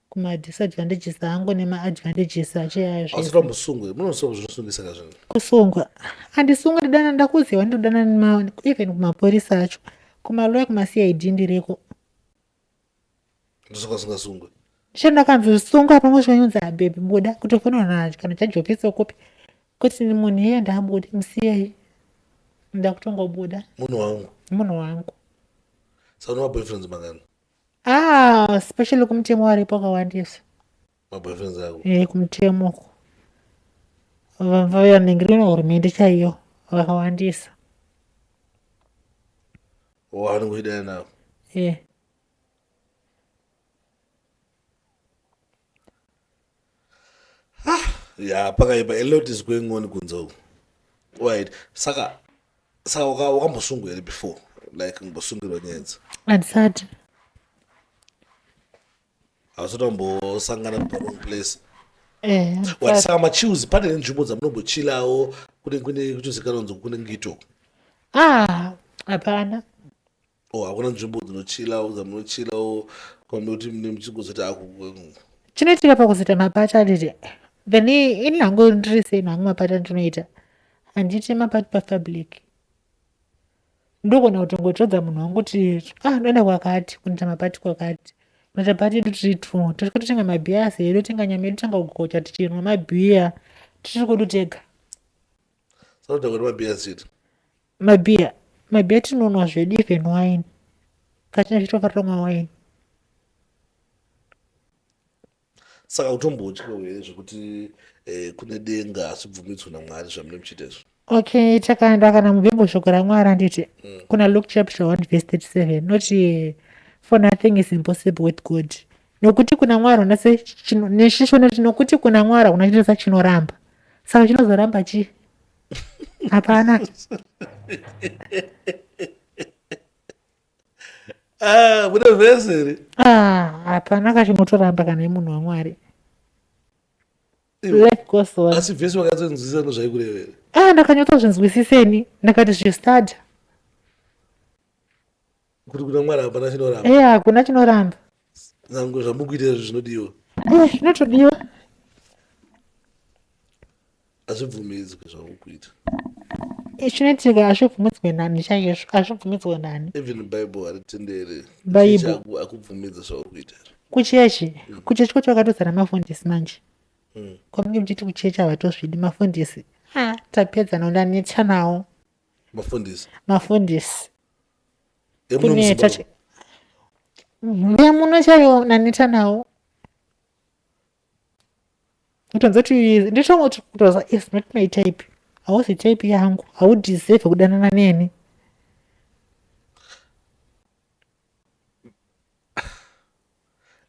kumadisadvantages angu nemaadvantages acho iyayo zvese. Asi tombosungwa munosungwa zvinosungisa ka zvinhu? Kusungwa handisungwa ndidana ndakuziva ndodana even kumapurisa acho kumaloya kumaCID ndiriko. Ndosaka usingasungwe. Ndicho ndakanzi sungwa pamwe zvinonzi abebi buda kutofanirwa na kana chajopisa kupi kuti munhu iye ndaabude musiyei ndakutongobuda. Munhu wangu. Munhu wangu. Saka une maboyfriends mangani? Ah, especially kumutemo waripo akawandisa. Maboyfriends ako? Eh, kumutemo uko. Vanenge rino hurumende chaiyo vakawandisa. Waanenge uchidana navo? Eh. Ah, ya pakaipa a lot is going on kunze uku. Right. Saka saka wakambosungwa here before? Like kumbosungirwa nyaya idzi? Handisati. Hausati wambosangana pa wrong place. Eh. What saka machills pane nzvimbo dzamunombochillawo kune kune kutozikanwa kunzi kune ngito. Ah, hapana. Oh, hakuna nzvimbo dzinochillawo dzamunochillawo kwamekuti mune muchingozoti aku Chinoitika pakuzoita mapati anditi then ini hangu ndiri sei hangu mapati andinoita handiiti mapati papublic ndogona kutongotiudza munhu wangu kuti ah ndoenda kwakati kunoita mapati kwakati kunoita pati yedu tiri two tosvika totenga mabhiya edu totenga nyama yedu tanga kugocha tichinwa mabhiya tiri kwedu tega. Sanoda kuti mabhiya chete. Mabhiya mabhiya tinonwa zvedu even wine kachina chitofarira kumwa wine. Saka kutombotyawo here zvekuti eh, kune denga hazvibvumidzwe naMwari zvamune muchiita izvo? Okay, takaenda kana mubhebho shoko raMwari handiti kuna Luke chapter 1 verse 37 noti for nothing is impossible with God. Nokuti kuna Mwari hakuna se chino neshishona kuti nokuti kuna Mwari hakuna chinosa chinoramba. Saka chinozoramba chii? Hapana. Ah, mune vhesi here? Ah, hapana kachinotoramba kana yemunhu waMwari. Life goes on. Asi vhesi wakatsonzwisisa ndozvaikureva here? Ah, ndakanyatsozvinzwisiseni ndakati zvistart. Kuti kuna Mwari hapana chinoramba. Eh, hakuna chinoramba. Nyangwe zvamukuita izvi zvinodiwa. Eh, zvinotodiwa. Hazvibvumidzwe zvamukuita. Eh, chinoitika hazvibvumidzwe nani chaizvo, hazvibvumidzwe nani. Even Bible haritendere. Bible. Akubvumidza zvauri kuita. Kuchechi, kuchechi kwacho vakatozara mafundisi manje. Kwamunge muchiti kuchechi havatozvidi mafundisi. Ah, tapedza nawo ndanetsa nawo. Mafundisi. Mafundisi. Kunetsa vemuno chaiwo ndanetsa nawo. Kutonzwa kuti nditongoti kutoza is not my type. Hausi type yangu, haudeserve kudanana neni.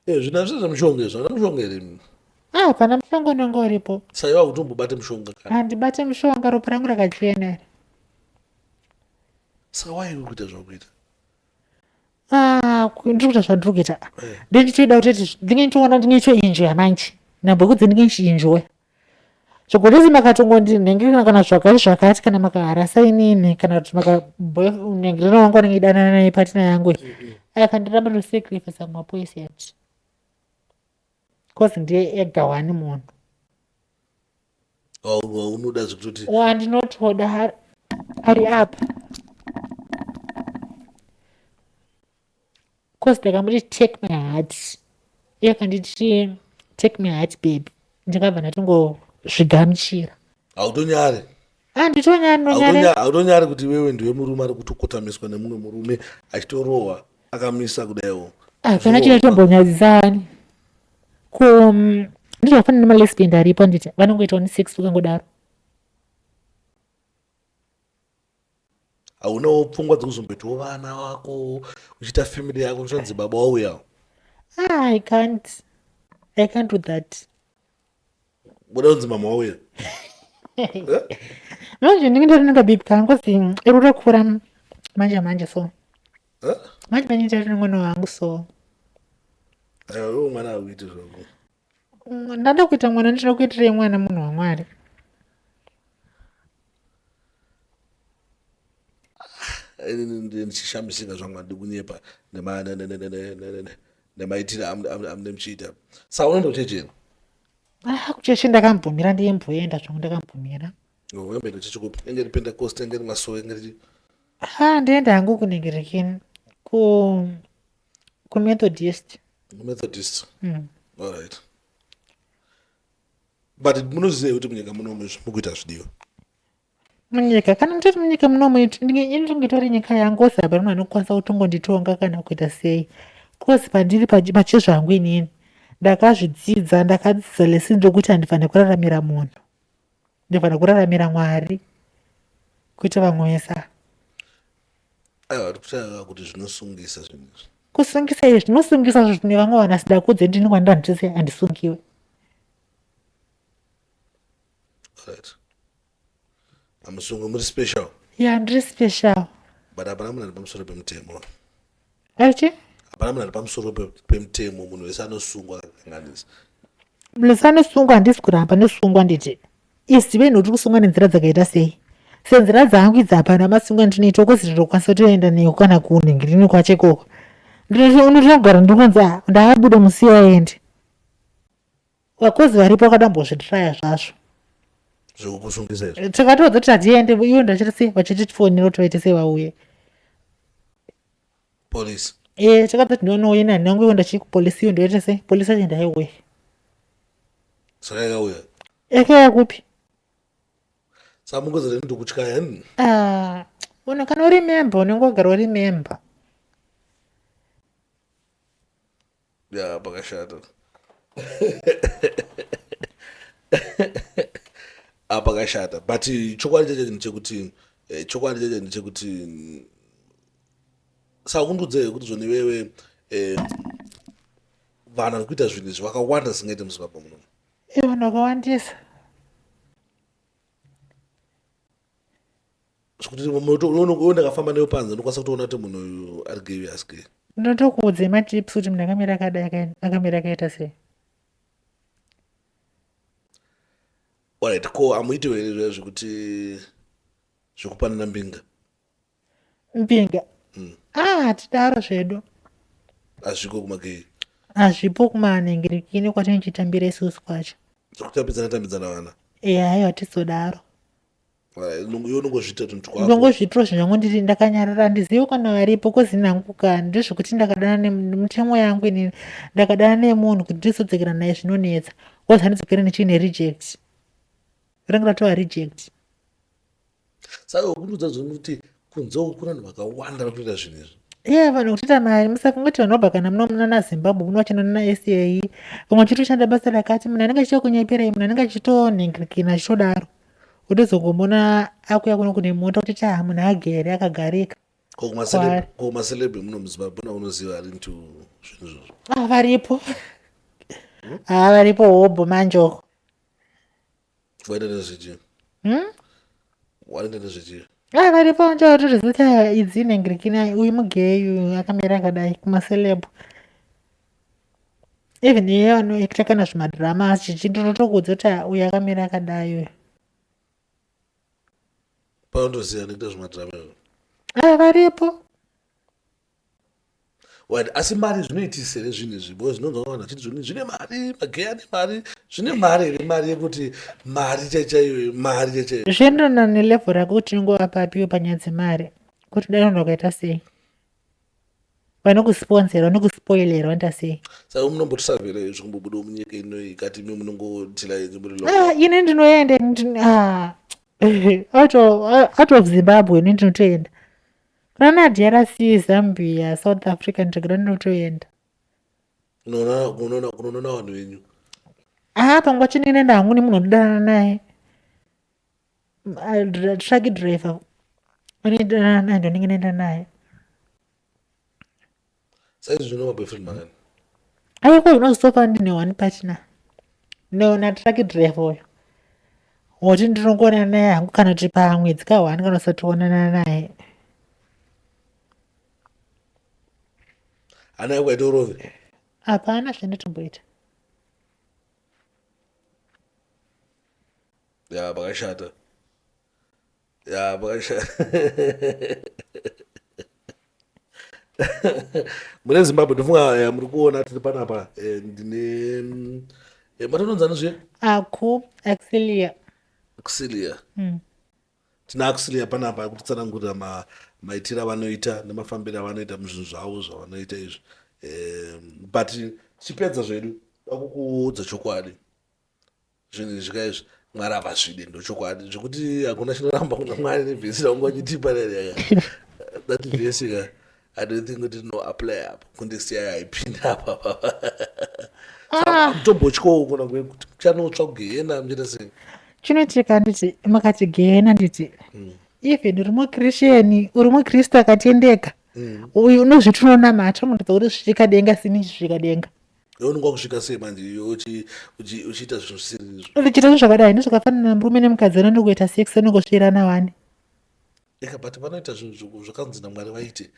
Eh, zvina zvese zvemushonga izvo, hapana mushonga here imi? Ah, hapana mushonga unenge uripo. Saiwa kutombobate mushonga kana. Handibate mushonga, ropa rangu rakachena here. Saka why uri kuita zvauri kuita? Ah, ndiri kuita zvandiri kuita. Ndinenge ndichida kutoti ndinenge ndichiona ndinenge ndichitoenjoya manje. Nhambo yekudzi ndinenge ndichienjoya. Zvokuti makatongondinhengerera kana zvakati zvakati kana makaharasa inini kana kuti makaboyfriend wangu anenge idanana naye partner yangu akandiramba ndosacrifice mapoisent. Cause ndiye ega wani munhu. Waunoda zvekutoti. Wandinotoda ari apa. Cause ndakamuti take my heart. Iye akanditi take my heart baby. Ndakabva ndatongozvigamuchira. Hautonyari. Handitonyari ndonyara. Hautonyari kuti iwewe ndiwe murume ari kutokotamiswa nemumwe murume achitorohwa akamisa kudaiwo. Hapana chinotombonyadzisani. Ko ndizvafanana nemalesbian aripo handiti vanongoitawo nesex vakangodaro. Haunawo pfungwa dzekuzomboitawo vana vako uchiita family yako uchanzi baba wauya? Ah, I can't. I can't do that. Buda unzi mama wauya. Manje ndinge ndiri baby kangu kozi iri kutokura manje manje so. Eh? Manje manje ndiri mwana wangu so. Aiwa, iwe mwana hauiti zvako. Ndada kuita mwana ndinoda kuitirei mwana munhu waMwari. Ndichishamisika zvangu handidi kunyepa nemaitire amune muchiita. Saka unoenda kuchechi here? Ah, kuchechi ndakambomira ndiyemboenda zvangu ndakambomira. Wemboenda kuchechi kupi? Enge ri Pentecost, enge ri Masowe, enge ri Ah, ndienda hangu kunenge rekeni ku kuMethodist. Methodist. All right. But munoziva kuti munyika munomu izvi mukuita zvidiwa. Munyika kana nditoti munyika munomu inenge itori nyika yangu ozi hapana munhu anokwanisa kutongonditonga kana kuita sei. Kozi pandiri pachezvangu inini ndakazvidzidza ndakadzidza lesson rekuti handifaniri kuraramira munhu. Ndinofanira kuraramira Mwari kwete vamwe vese. Aiwa tikutaura kuti zvinosungisa zvinhu izvi. Kusungisa izvi zvinosungisa zvo zvine vamwe vanhu asi ndakudze ndini kwandiri handitese handisungiwe. Right. Hamusungwi muri special. Yeah, ndiri special. But hapana munhu ari pamusoro pemutemo. Achi? Hapana munhu ari pamusoro pemutemo, munhu wese anosungwa akakanganisa. Munhu wese anosungwa handisi kuramba anosungwa nditi. Izive nekuti kusungwa nenzira dzakaita sei. Senzira dzangu idzi hapana masungwa ndinoita kozi ndinokwanisa kutoenda neko kana kunhingirini kwacho ikoko. Unotogara ndirikunzi ah, ndaabuda musi aende. Vakozi varipo vakadambozvitraya zvazvo. Zvekukusungisa izvi. Takatoudza kuti hatiende ivo ndachiti sei vachitifonera kuti vaite sei vauye. Police. Eh takatoti ndonouye nani nangu ivo ndachii kupolisi iyo ndoita sei polisi yacho ndaiuye. Saka yakauya. Yakauya kupi? Saka mungozi reni ndikutyaya hmm? Ah, una kana uri member unenge wagara uri member. Ya pakashata. Ah, pakashata. But chokwadi chacho ndechekuti chokwadi chacho ndechekuti saka kundiudza kuti zvoni iwewe vanhu vari kuita zvinhu izvi vakawanda zvisingaite muZimbabwe muno. Vanhu vakawandisa. Zvekuti unoona ndakafamba newe panze ndokwanisa kutoona kuti munhu uyu ari gay uyu asi gay. Ndinotokuudza matips kuti munhu akamira akadai akamira akaita sei. Alright, ko amuiti here zviya zvekuti zvekupanana mbinga? Mbinga? Ah, hatidaro zvedu. Hazviko kumagay? Hazvipo kumanhingirikini kwatinenge isusu kwacho. Zvekutambidzana tambidzana vana? Eh, haiwa hatizodaro. Iwe unongozviita tunhu twako. Ndongozviitira zvinhu zvangu ndiri ndakanyarara handizivi kana varipo kozi nangu ka ndezvekuti ndakadana nemutemo yangu inini ndakadana nemunhu kuti ndizodzokera naye zvinonetsa kozi handidzokere ndichiine reject rinenge ratova reject. Saka ukundiudza zvino kuti kunze uku kune vanhu vakawanda vari kutoita zvinhu izvi. Iye vanhu kutoita mari musafungoti vanhu vabva kana muno munana Zimbabwe muno vachina nana SA vamwe vachitoshanda basa rakati munhu anenge achitokunyeperai munhu anenge achitonhingirikina achitodaro wotozongomona akuya kuno kune mota kuti cha munhu agere akagarika. Ko kumaceleb muno muZimbabwe muna unoziva ari into zvinhu izvozvo? Ah, varipo. Ah, varipo hobho manje uko. Waita nezvechi? Waita nezvechi? Ah, varipo manje vatoziva idzi nhingirikina uyu mugeyi uyu akamira akadai kumaceleb. Even iye anoacta kana zvimadrama chichitotokuudza kuti uyu akamira akadai uyu. Paundoziva anoita zvimadrama izvo? Ah, varipo. Right, asi mari zvinoitisa here zvinhu izvi because zvinonzwa vanhu vachiti zvoni zvine mari mageya ane mari zvine mari here mari yekuti mari chaichaiyo mari chaichaiyo Zvienderana nelevel rako kuti unongova papiwo panyaya dzemari kuti dai unoda kuita sei. Vanokusponsera vanokuspoilera vanoita sei. Saka munombotisavhera zvikumbobudawo munyika ino ikati imi munongotila yenyu muri lo Ah, ini ndinoenda ah, out of Zimbabwe ini ndinotoenda. Kana DRC, Zambia, South Africa ndikada ndinotoenda. Unoona kunoona vanhu venyu. Ah, pamwe pacho ndinoenda hangu nemunhu wandodanana naye. Ah, truck driver. Anoendanana naye ndonenge ndaenda naye. Saizvi zvino maboyfriend mangani? Aiko zvinozosofa ndine one partner. No, na truck driver uyo. Woti ndinongoonana naye hangu kana kuti pamwedzi ka one kana usatoonana naye. Hana yako haitorove? Hapana zvandatomboita. Ya, pakashata. Ya, pakashata. Mune Zimbabwe ndofunga muri kuona tiri panapa ndine matononzani zviye? Aku Axilia. Axilia. Tina Axilia panapa kutitsanangurira maitiro avanoita nemafambiro avanoita muzvinhu zvavo zvavanoita izvi. But tichipedza zvedu dakukuudza chokwadi. Zvinhu izvi ka izvi Mwari havazvide ndochokwadi zvekuti hakuna chinoramba kuna Mwari nevhesi raunga uchitipa rere that vhesi ka I don't think kuti no apply apa context yayo haipindi apa mutombotyawo kuna kuti kuchanotsva kugehena muchiita sei Chinoitika nditi makati gehena nditi even uri mukrisheni uri mukristu akatendeka uyu unozviti unonamata unonatsa kuti svika denga sini chisvika denga. Iwe unonga kusvika sei manje iwe uchiita zvinhu zvisiri izvo? Uchiita zvinhu zvakadai ndozvakafanana murume nemukadzi vanongoita kuita sex vanongosvirana wani. Eka but vanoita zvinhu zvakanzi naMwari vaite.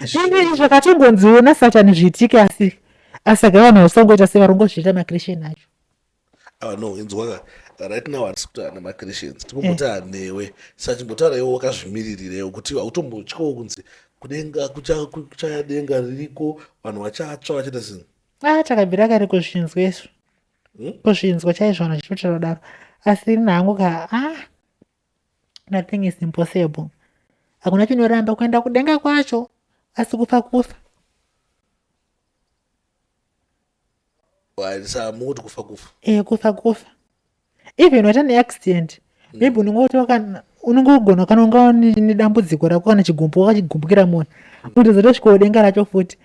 Izvi zvakatongonziwo nasatani zviitike asi asaga vanhu vasangoita sevarongozviita maChristian acho. Ah, no inzwa ka right now hatisi kutaura nemachristians tikumbotaura newe saka chimbotaura iwe wakazvimiririrewo kuti hautombotyawo kunzi kudenga kuchaya denga ririko vanhu vachatsva vachaita sei. Ah, takabvira kare kuzvinzwa izvo. Kuzvinzwa chaizvo vanhu vachitotaura daro asi ini hangu ka ah nothing is impossible. Hakuna chinoramba kuenda kudenga kwacho asi kufa kufa. Mukuti kufa kufa. Eh, kufa kufa. Even waita neaccident maybe unenge wati unenge ugona kana unga nedambudziko rako kana chigumbu wakachigumbukira munhu unotozotosvikawo denga racho futi.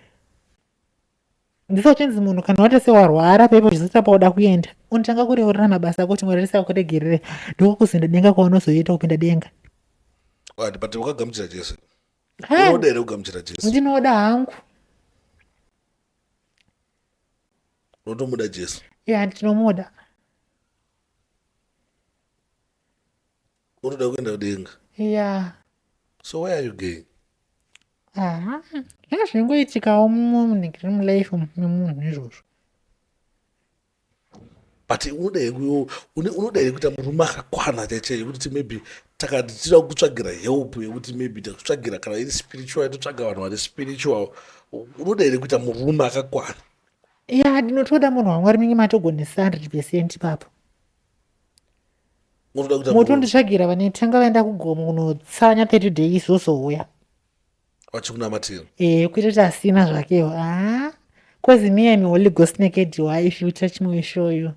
Ndisa uchinzi munhu kana waita sewarwara paipo uchizoita pauda kuenda unotanga kureurira mabasa ako kuti Mwari risakuregerere ndokuzoenda denga kwaunozoita kupinda denga. Right, but wakagamuchira Jesu. Unoda here kugamuchira Jesu? Ndinoda hangu. Unotomuda Jesu? Ya, ndinomuda. Unoda kuenda kudenga? Ya. So where are you going? Aha, zvinenge zvingoitikawo munenge mulife memunhu izvozvo. But unoda here unoda here kuita murume akakwana chaichaiyo yekuti maybe takati tida kutsvagira help yekuti maybe takutsvagira kana iri spiritual totsvaga vanhu vari spiritual unoda here kuita murume akakwana? Ya, ndinotoda munhu waMwari munenge matogonesa 100% ipapo. Unoda kuita murume motonditsvagira vanetanga vaenda kugomo kunotsanya 30 days vozouya. Vachikunamatira. Eh, kuita kuti asina zvakewo. Ah, cause me I'm a Holy Ghost naked why if you touch me we show you.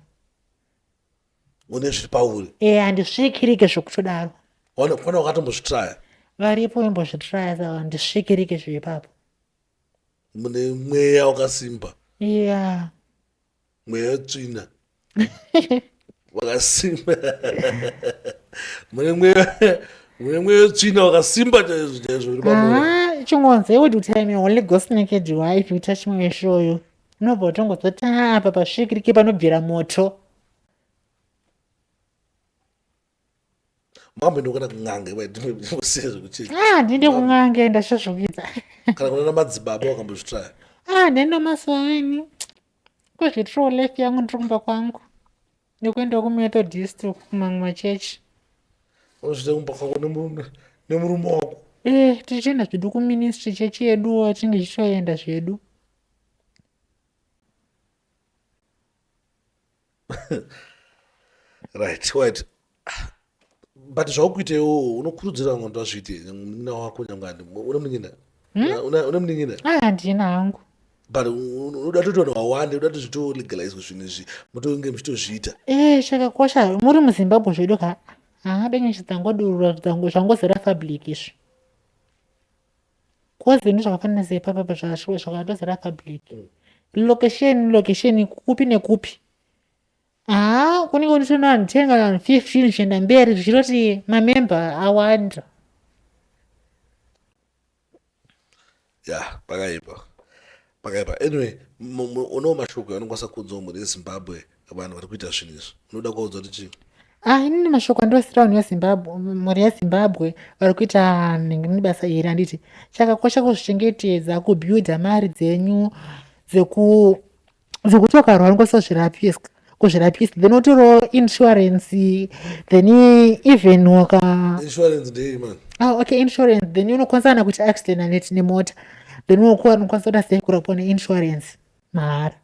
Une zviri pauri. Eh, handisvikirike zvekutodaro. Wana kwana wakatombozvitraya. Varipo vaimbozvitraya saka handisvikirike zveipapo. Mune mweya wakasimba. Yeah. Mweya wetsvina. Wakasimba. Mune mweya wetsvina wakasimba chaizvo chaizvo uri pamwoyo. Ah, chingonzi kuti kuti I'm a Holy Ghost naked why if you touch me we show you. Unobva watongozoti ah, apa pasvikirike panobvira moto. Mambo kana kun'anga ndimosiya zvekuchechi. Ah, ndinde kun'anga ndachazvokuita. Kana kunana madzibaba wakambozvitraya? Ah, ndenda masoweni. Kuzvitroo life yangu ndiri kumba kwangu. Nekuenda kuMethodist kumamwe machechi. Unozviita kumba kwako nemurume wako? Eh, tichienda zvedu kuministry chechi yedu tinge tichitoenda zvedu. Right, right. But zvaukuita iwowo unokurudzira vamwe vanhu vazviite, munin'ina wako nyangwe handi une munin'ina? Une munin'ina? Ah, handina hangu. But unoda toti vanhu vawande, unoda kuti zvitolegalizwe zvinhu izvi, mutonge muchitozviita. Eh, chakakosha muri muZimbabwe zvedu ka. Haa, dai nyasha dzangodurura zvangozara public izvi. Kozi ndozvakafanana seipapa zvakatozara public. Location, location kupi nekupi. Haa, kunenge kunotona vanhu 10 kana vanhu 15 zvichienda mberi zvichitoti mamemba awanda. Ya, pakaipa, pakaipa. Anyway, unowo mashoko aunokwanisa kuudzawo mhuri yeZimbabwe, vanhu vari kuita zvinhu izvi, unoda kuvaudza kuti chii? Ah, inini mashoko andosira vanhu veZimbabwe, mhuri yeZimbabwe vari kuita nhingi basa iri, handiti chakakosha kuzvichengetedza, kubuilda mari dzenyu dzekuti ukarwara unokwanisa kuzvirapisa, kuzvirapisa, then utorawo insurance, then even waka Insurance ndei man? Ah, okay, insurance, then unokwanisa kana kuti accident aneti nemota, then unokwanisa kuita sei kurapwa neinsurance mahara.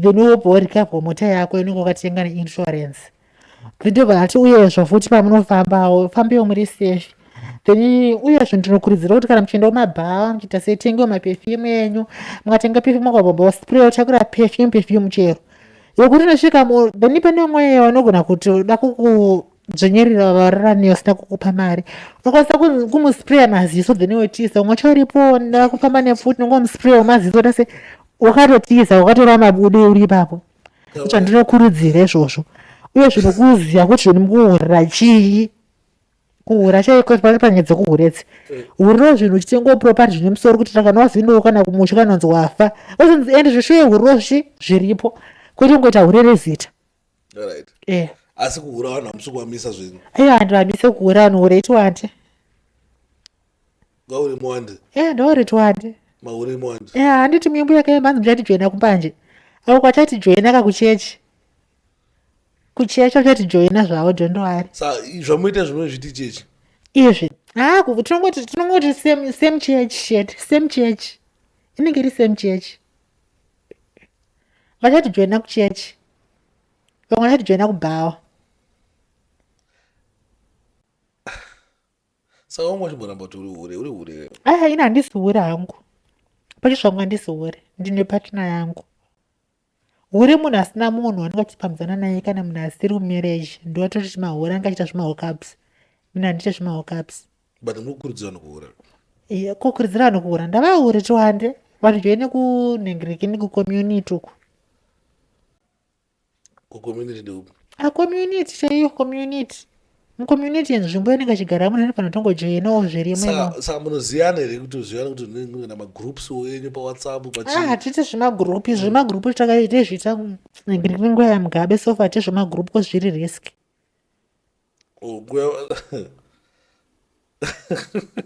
Then wobva warecover mota yako inenge wakatenga neinsurance. Then ndobva ndati uyezvo futi pamunofambawo fambiwo muri safe. Then uyezvo ndinokurudzira kuti kana muchienda kumabhawa muchiita sei, tengewo maperfume enyu. Mukatenga perfume wakabva waspray, utakura perfume chero yekuti unosvika then pane umwe vanogona kuti uda kukudzvinyirira vararani vasina kukupa mari, unokwanisa kumuspraya maziso then wotiza. Umwe wacho aripo ndakufamba nepfuti, unongomuspraya maziso tase wakatotiza, wakatora mabude uri ipapo. Zvandinokurudzira izvozvo. Uye zvinokuziva kuti zvoni mukuhurira chii, kuhura chaiko pane panyaya dzekuhuredzi, huriro zvinhu uchitengawo property zvine musoro, kuti kana wazindowo kana kumusha kana unzi wafa ozonzi ende zvishuye huriro zvichi zviripo, kwete kungoita hure rezita. Eh. Asi kuhura vanhu hamusi kuvamisa zvenyu? Aiwa, handivamise kuhura vanhu, hure tiwande. Ngahure muwande. Eh, ndohure tiwande. Mahure muwande. Eh, handiti mimbo yakaimba hanzi muchati joina kumbanje, ako kwachati joina kakuchechi, kuchechi vachati joina zvavo, don't worry. Sa zvamuita zvinozviti chechi? Izvi ah, tinongoti same church chete, same church inenge iri same church. Vachati joina kuchechi, vamwe vachati joina kubhawa. Saka wanga uchimboramba kuti uri hure, uri hure? Aya, ini handisi hure hangu, pacho zvangu handisi hure, ndine partner yangu. Hure munhu asina munhu anenge achipambidzana naye, kana munhu asiri mumarriage, ndoatoti mahure anenge achiita zvemahookups. Mina handiite zvemahookups. But munokurudzira vanhu kuhura? Iya, kukurudzira vanhu kuhura, ndavahure tiwande, vanhu joine kunhingirikini kucommunity uku. Kucommunity ndeupi? A, community chaiyo, community, mucommunity yenzvimbo inenge achigara munhu anofanira kutongojoinawo zvirimo imomo. Saka munoziyana here, kuti uziyana kuti kana magroups enyu paWhatsApp? Ah, hatiti zvemagroup, zvemagroup takaitezviita nhingirikini nguva yaMugabe, so far hatiti zvemagroup cause zviri risk. Oh,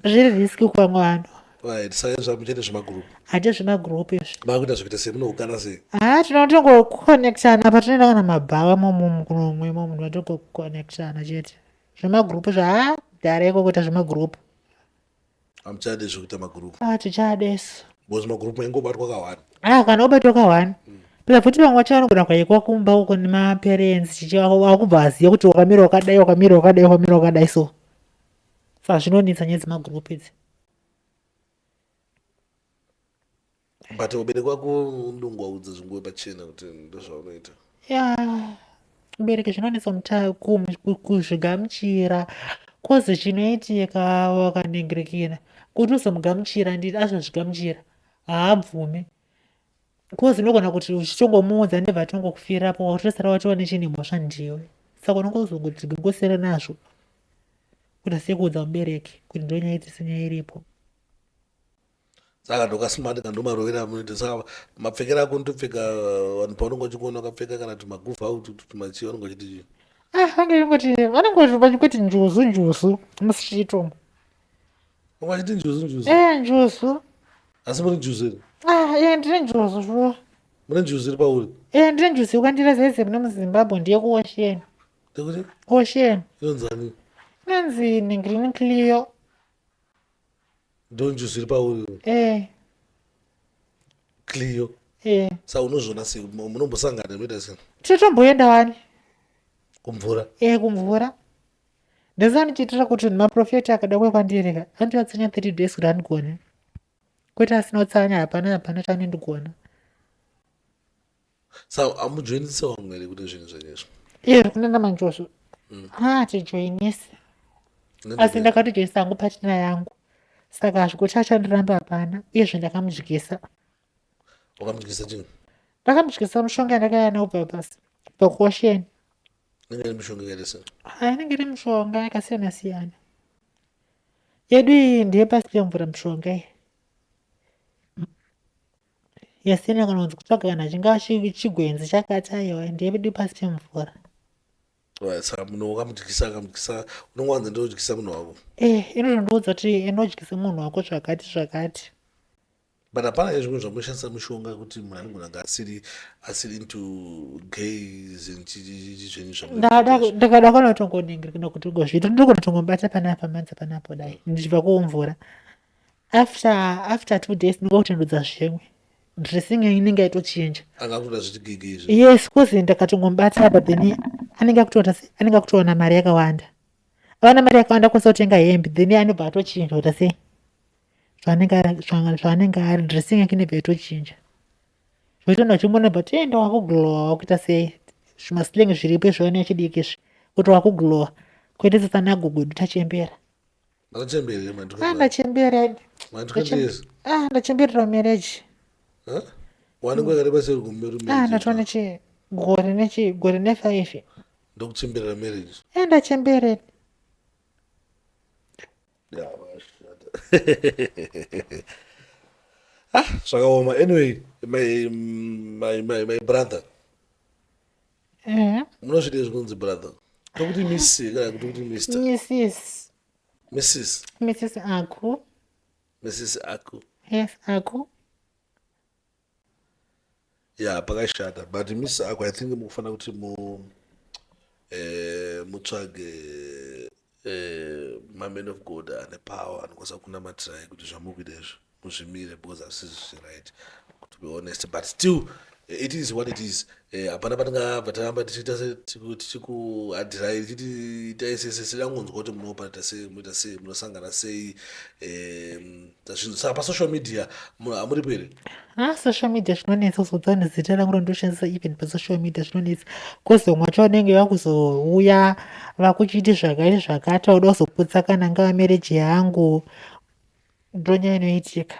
zviri risk kuvamwe vanhu. Right, saka zvamuchaita zvemagroup? Hati zvemagroup izvi. Makuita zvekuita sei, munoukana sei? Ha, tinotongokonectana patinoenda kana mabhawa momumu kunomwe imomo, tinotongokonectana chete. Zvemagroup zva ha, dhara iko kuita zvemagroup. Hamuchade zvekuita magroup? Ah, tichadesu. Because magroup maingobatwa kawani. Ah, kana ubatwa kawani pela futi vamwe vacho vanogona kuhaikwa kumba uko nemaparents, chichi wakubva aziva kuti wakamira wakadai, wakamira wakadai, wakamira wakadai, so saka zvinonetsa nyaya dzemagroup idzi. But ubereki wako unongovaudza zvinguve pachena kuti ndozvaunoita? Ya, ubereki zvinonetsa kuzvigamuchira, kozi chinoitika wakaningirikina kuti uzomugamuchira, nditi azozvigamuchira haabvumi, kozi unogona kuti uchitongomuudza ndebva atongokufirapo, wakutosara watova nechine mhosva ndiwe, saka unongozongoti ngosiyana nazvo kuita sekuudza mubereki kuti ndonyaya itisi nyaya iripo. Saka ndokasimati kandomarovera amunoita, saka mapfekero ako ndopfeka vanhu paunenge uchikuona wakapfeka kana tumagufa au tumachii, vanenge vachiti chii? Ah, vanenge vachingoti, vanenge vachingoti njuzu njuzu mustreet umu. Vanenge vachiti njuzu njuzu? Eh, njuzu. Asi muri njuzu here? Ah, eh, ndine njuzu shuwa. Mune njuzu iri pauri? Eh, ndine njuzu yekandira zeze mune muZimbabwe, ndiye kuocean. Ndekuti? Ocean. Inonzani? Inonzi Green Clio. Ndo njuzu iri pauri? Eh. Clio? Eh. Saka unozviona sei, munombosangana, munoita sei? Tinotomboenda wani. Kumvura? E, kumvura. Ndosaka ndichiitira kuti maprofeta akada kuuya kwandiri ka, anotoatsanya 30 days kuti andigone. Kwete asina kutsanya, hapana, hapana chaanondigona. Saka hamujoinise vamwe here kune zvinhu zvenyu izvi? Iye zvekunoenda manjuzu. Ah, tijoinise. Asi ndakatojoinisa hangu partner yangu. Saka zvekuti achandiramba hapana. Uyezve ndakamudyisa. Wakamudyisa chii? Ndakamudyisa mushonga yandakauya nawo kubva pasi. Kubva kuocean. Inenge iri mishonga yakaita sei? Ah, inenge iri mishonga yakasiyana siyana. Yedu iyi ndeyepasi pemvura mishonga iyi. Yasiyana kana kunzi kutsvaga kana chingava chigwenzi chakati, aiwa, ndeyedu pasi pemvura. Right, saka munhu wakamudyisa, akamudyisa, unongowanza ndodyisa munhu wako. Eh, inotondiudza kuti inodyisa munhu wako zvakati zvakati. But hapana here zvimwe zvamunoshandisa mishonga kuti munhu anogona kunge asiri into gays and zvenyu zvamunoita? Ndakada kana kutongoningirikina kuti ngozviita, ndinogona kutongobata panapa manza panapo dai ndichibva kumvura. After 2 days ndingotendudza zvimwe, dressing inenge yaitochinja. Anga kutoda zviti gigi izvi. Yes, cause ndakatongomubata, but then anenge akutoita sei, anenge akutowana mari yakawanda. Awana mari yakawanda, akwanisa kutenga hembe, then anobva atochinja kuita sei zvaanenge ari, dressing yake inobva yatochinja. Zvoita uchimuona, but enda wakuglowa, wakuita sei, zvimaslang zviripo izvona yechidiki izvi, kuti wakuglowa, kwete sesanagogo edu tachembera. Makachembera? Ah, ndachembera. Ma 20 years? Ah, ndachemberera marriage. Wane nguva yakareba sei uri? Ah, ndatova nechi gore nechi gore ne5. Ndokuchemberera marriage? E, ndachembera. Yeah, vashata. Ah, zvakaoma. Anyway, my brother, munozvida zvinonzi brother, tokuti miss kana kuti kuti Mr? Mrs. Mrs. Mrs Aku. Mrs Aku. Yes, Aku. Ya, pakashata. But Miss Aku, I think mukufanira kuti mutsvage mamen of God ane power anokwanisa kunamatirai kuti zvamuri kuita izvi muzvimire, because hazvisi zviright, to be honest. But still, it is what it is. Hapana patingabva taramba tichiita tichikuadhirai tichiti itai sese. Tidangonzwa kuti munoparata sei, munoita sei, munosangana sei zvinhu. Saka pasocial media hamuripo here? Ah, social media zvinonetsa kuzodza nezita rangu randoshandisa even pasocial media zvinonetsa, cause vamwe vacho vanenge vakuzouya vakuchiti zvakati zvakati, vauda kuzoputsa kana ngava marriage yangu. Ndonyaya inoitika.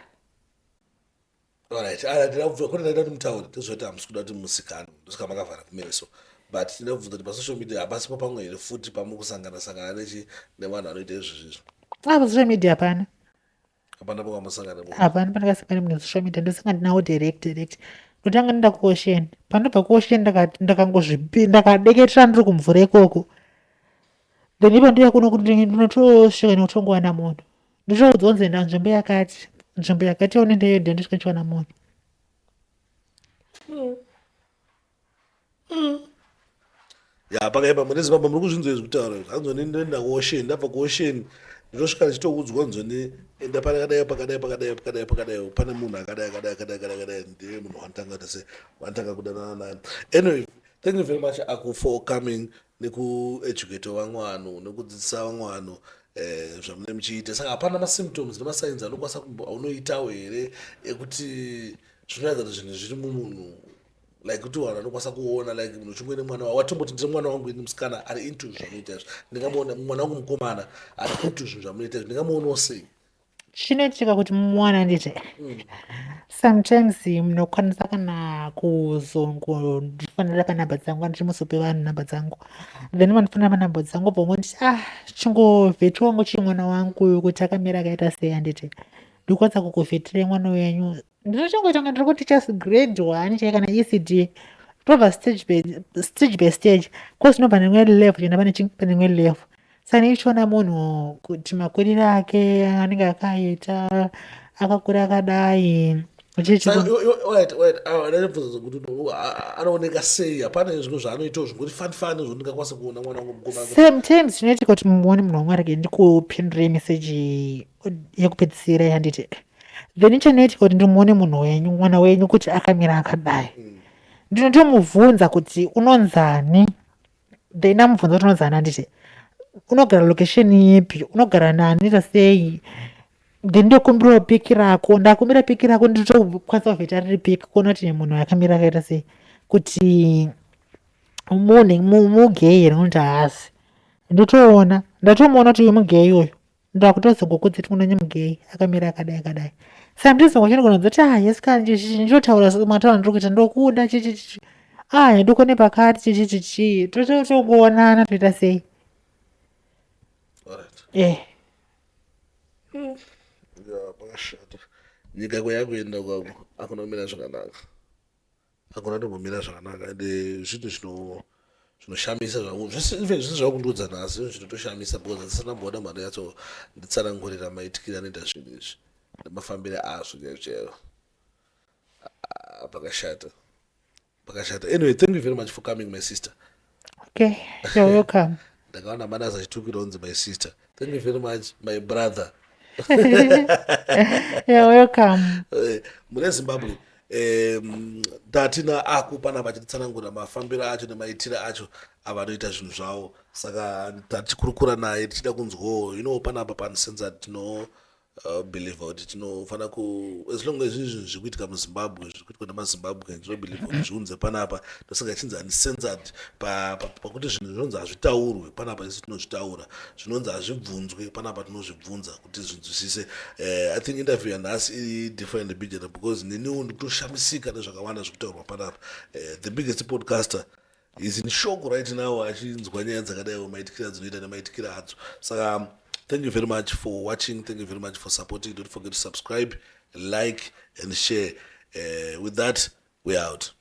Alright, ala ndinabvunza kuti ndaida kuti mutaure tozoti hamusi kuda kuti musikana, ndosaka makavhara kumeso. But tinobvunza kuti pasocial media hapasipo pamwe here futi pamuri kusangana sangana nechi nevanhu vanoita izvozvo izvo? Ah, pasocial media hapana. Hapana pakamusangana? Hapana pandakasangana munhu social media. Ndosanga ndinawo direct direct. Ndotanga ndenda kuocean, pandobva kuocean ndakangozvipi, ndakadeketera ndiri kumvura ikoko, then ipo ndiya kuno ndinotosvika nekutongowana munhu. Ndotoudzwa kunzi enda nzvimbo yakati, nzvimbo yakati yaunendeyo, ndiyo ndosvika ndichiwana munhu. Ya, pakaipa. Mune Zimbabwe muri kuzvinzwa izvi kutaura izvi? Hanzoni ndoenda kuocean, ndabva kuocean ndotosvika ndichitoudzwa nzoni enda pakadai pakadai pakadai pakadai pakadai, pane munhu akadai akadai akadai akadai akadai, ndiye munhu wanditanga tese wanditanga kudanana naye. Anyway, thank you very much, Aku, for coming nekueducate vamwe vanhu nekudzidzisa vamwe vanhu zvamunenge muchiita. Saka hapana masymptoms nemasigns anokwanisa aunoitawo here ekuti zvinoratidza kuti zvinhu zviri mumunhu, like kuti vanhu vanokwanisa kuona, like munhu uchingoine mwana watomboti ndiri mwana wangu ini musikana ari into zvamunoita izvi, ndingamuona mwana wangu mukomana ari into zvinhu zvamunoita izvi, ndingamuonawo sei? Chinoitika kuti muwana nditi sometimes munokwanisa kana kuzongondifonera panhamba dzangu, handichimuzope vanhu nhamba dzangu, then vandifonera panhamba dzangu, bva ngonditi, "Ah, chingovheti wangu chii, mwana wangu kuti akamira akaita sei?" Handiti ndikwanisa kukuvhetirai mwana wenyu. Ndinochingoita kunge ndiri kuticha grade 1 chai kana ECD, tobva stage by stage, cause tinobva neimwe level tichienda pane imwe level. Saka ndichiona munhu kuti makuriro ake anenge akaita, akakura akadai. Ndabvunza kuti anooneka sei. Hapana zvimwe zvaanoitawo zvingori fani fani zvondingakwanisa kuona mwana wangu mukomana? Sometimes zvinoitika kuti muone munhu wamwari ke ndikupindure meseji yekupedzisira, handiti? Then chinoitika kuti ndimuone munhu wenyu, mwana wenyu, kuti akamira akadai. Ndinotomubvunza kuti unonzani, then ndamubvunza kuti unonzani, handiti unogara location ipi, unogara nani, ita sei, then ndokumbirawo pic rako. Ndakumbira pic rako, nditokwanisa kuvheta riri pic kuona kuti munhu akamira akaita sei, kuti munhu mugay here, nokuti haasi. Ndotoona, ndatomuona kuti uyu mugay uyu, ndakutozongokudza kuti munonye mugay akamira akadai akadai. Saka ndizongo kuti ah yes ka, ndichotaura mataura ndiri kuita, ndokuda chichichichi, ah ndikone pakati chichichichi, totongoonana, toita sei. Eh. Ya, pakashata. Nyika kwayakuenda kwako hakuna kumira zvakanaka, hakuna tombomira zvakanaka. Ende zvinhu zvinoshamisa zvangu zvese, even zvese zvakundiudza nhasi, zvinhu zvinotoshamisa because handisina mboona mhando yacho nditsanangurira maitikiro anoita zvinhu izvi nemafambiro azvo chaivo chaivo. Ah, pakashata, pakashata. Anyway, thank you very much for coming, my sister. Okay, you're welcome. Ndakaona manasi achitukira unzi my sister. Thank you very much, my brother. You're welcome. Mune Zimbabwe, tatina aku panapa achititsanangurira mafambiro acho nemaitiro acho avanoita zvinhu zvavo. Saka tatichikurukura naye tichida kunzwawo panapa paUncensored tino believe kuti tinofanira ku, as long as zviri zvinhu zviri kuitika muZimbabwe, zviri kuitwa nemaZimbabwe, tinobelieve kuti zviunze panapa. Ndosaka ichinzi Uncensored. Pakuti zvinhu zvinonzi hazvitaurwe panapa, isu tinozvitaura. Zvinonzi hazvibvunzwe panapa, tinozvibvunza kuti zvinzwisise. I think interview yanhasi iri different mbijana because neniwo ndikutoshamisika nezvakawanda zviri kutaurwa panapa. The biggest podcaster is in shock right now achinzwa nyaya dzakadaiwo, maitikiro adzinoita nemaitikiro adzo. Saka thank you very much for watching, thank you very much for supporting. Don't forget to subscribe, like and share. With that, we out.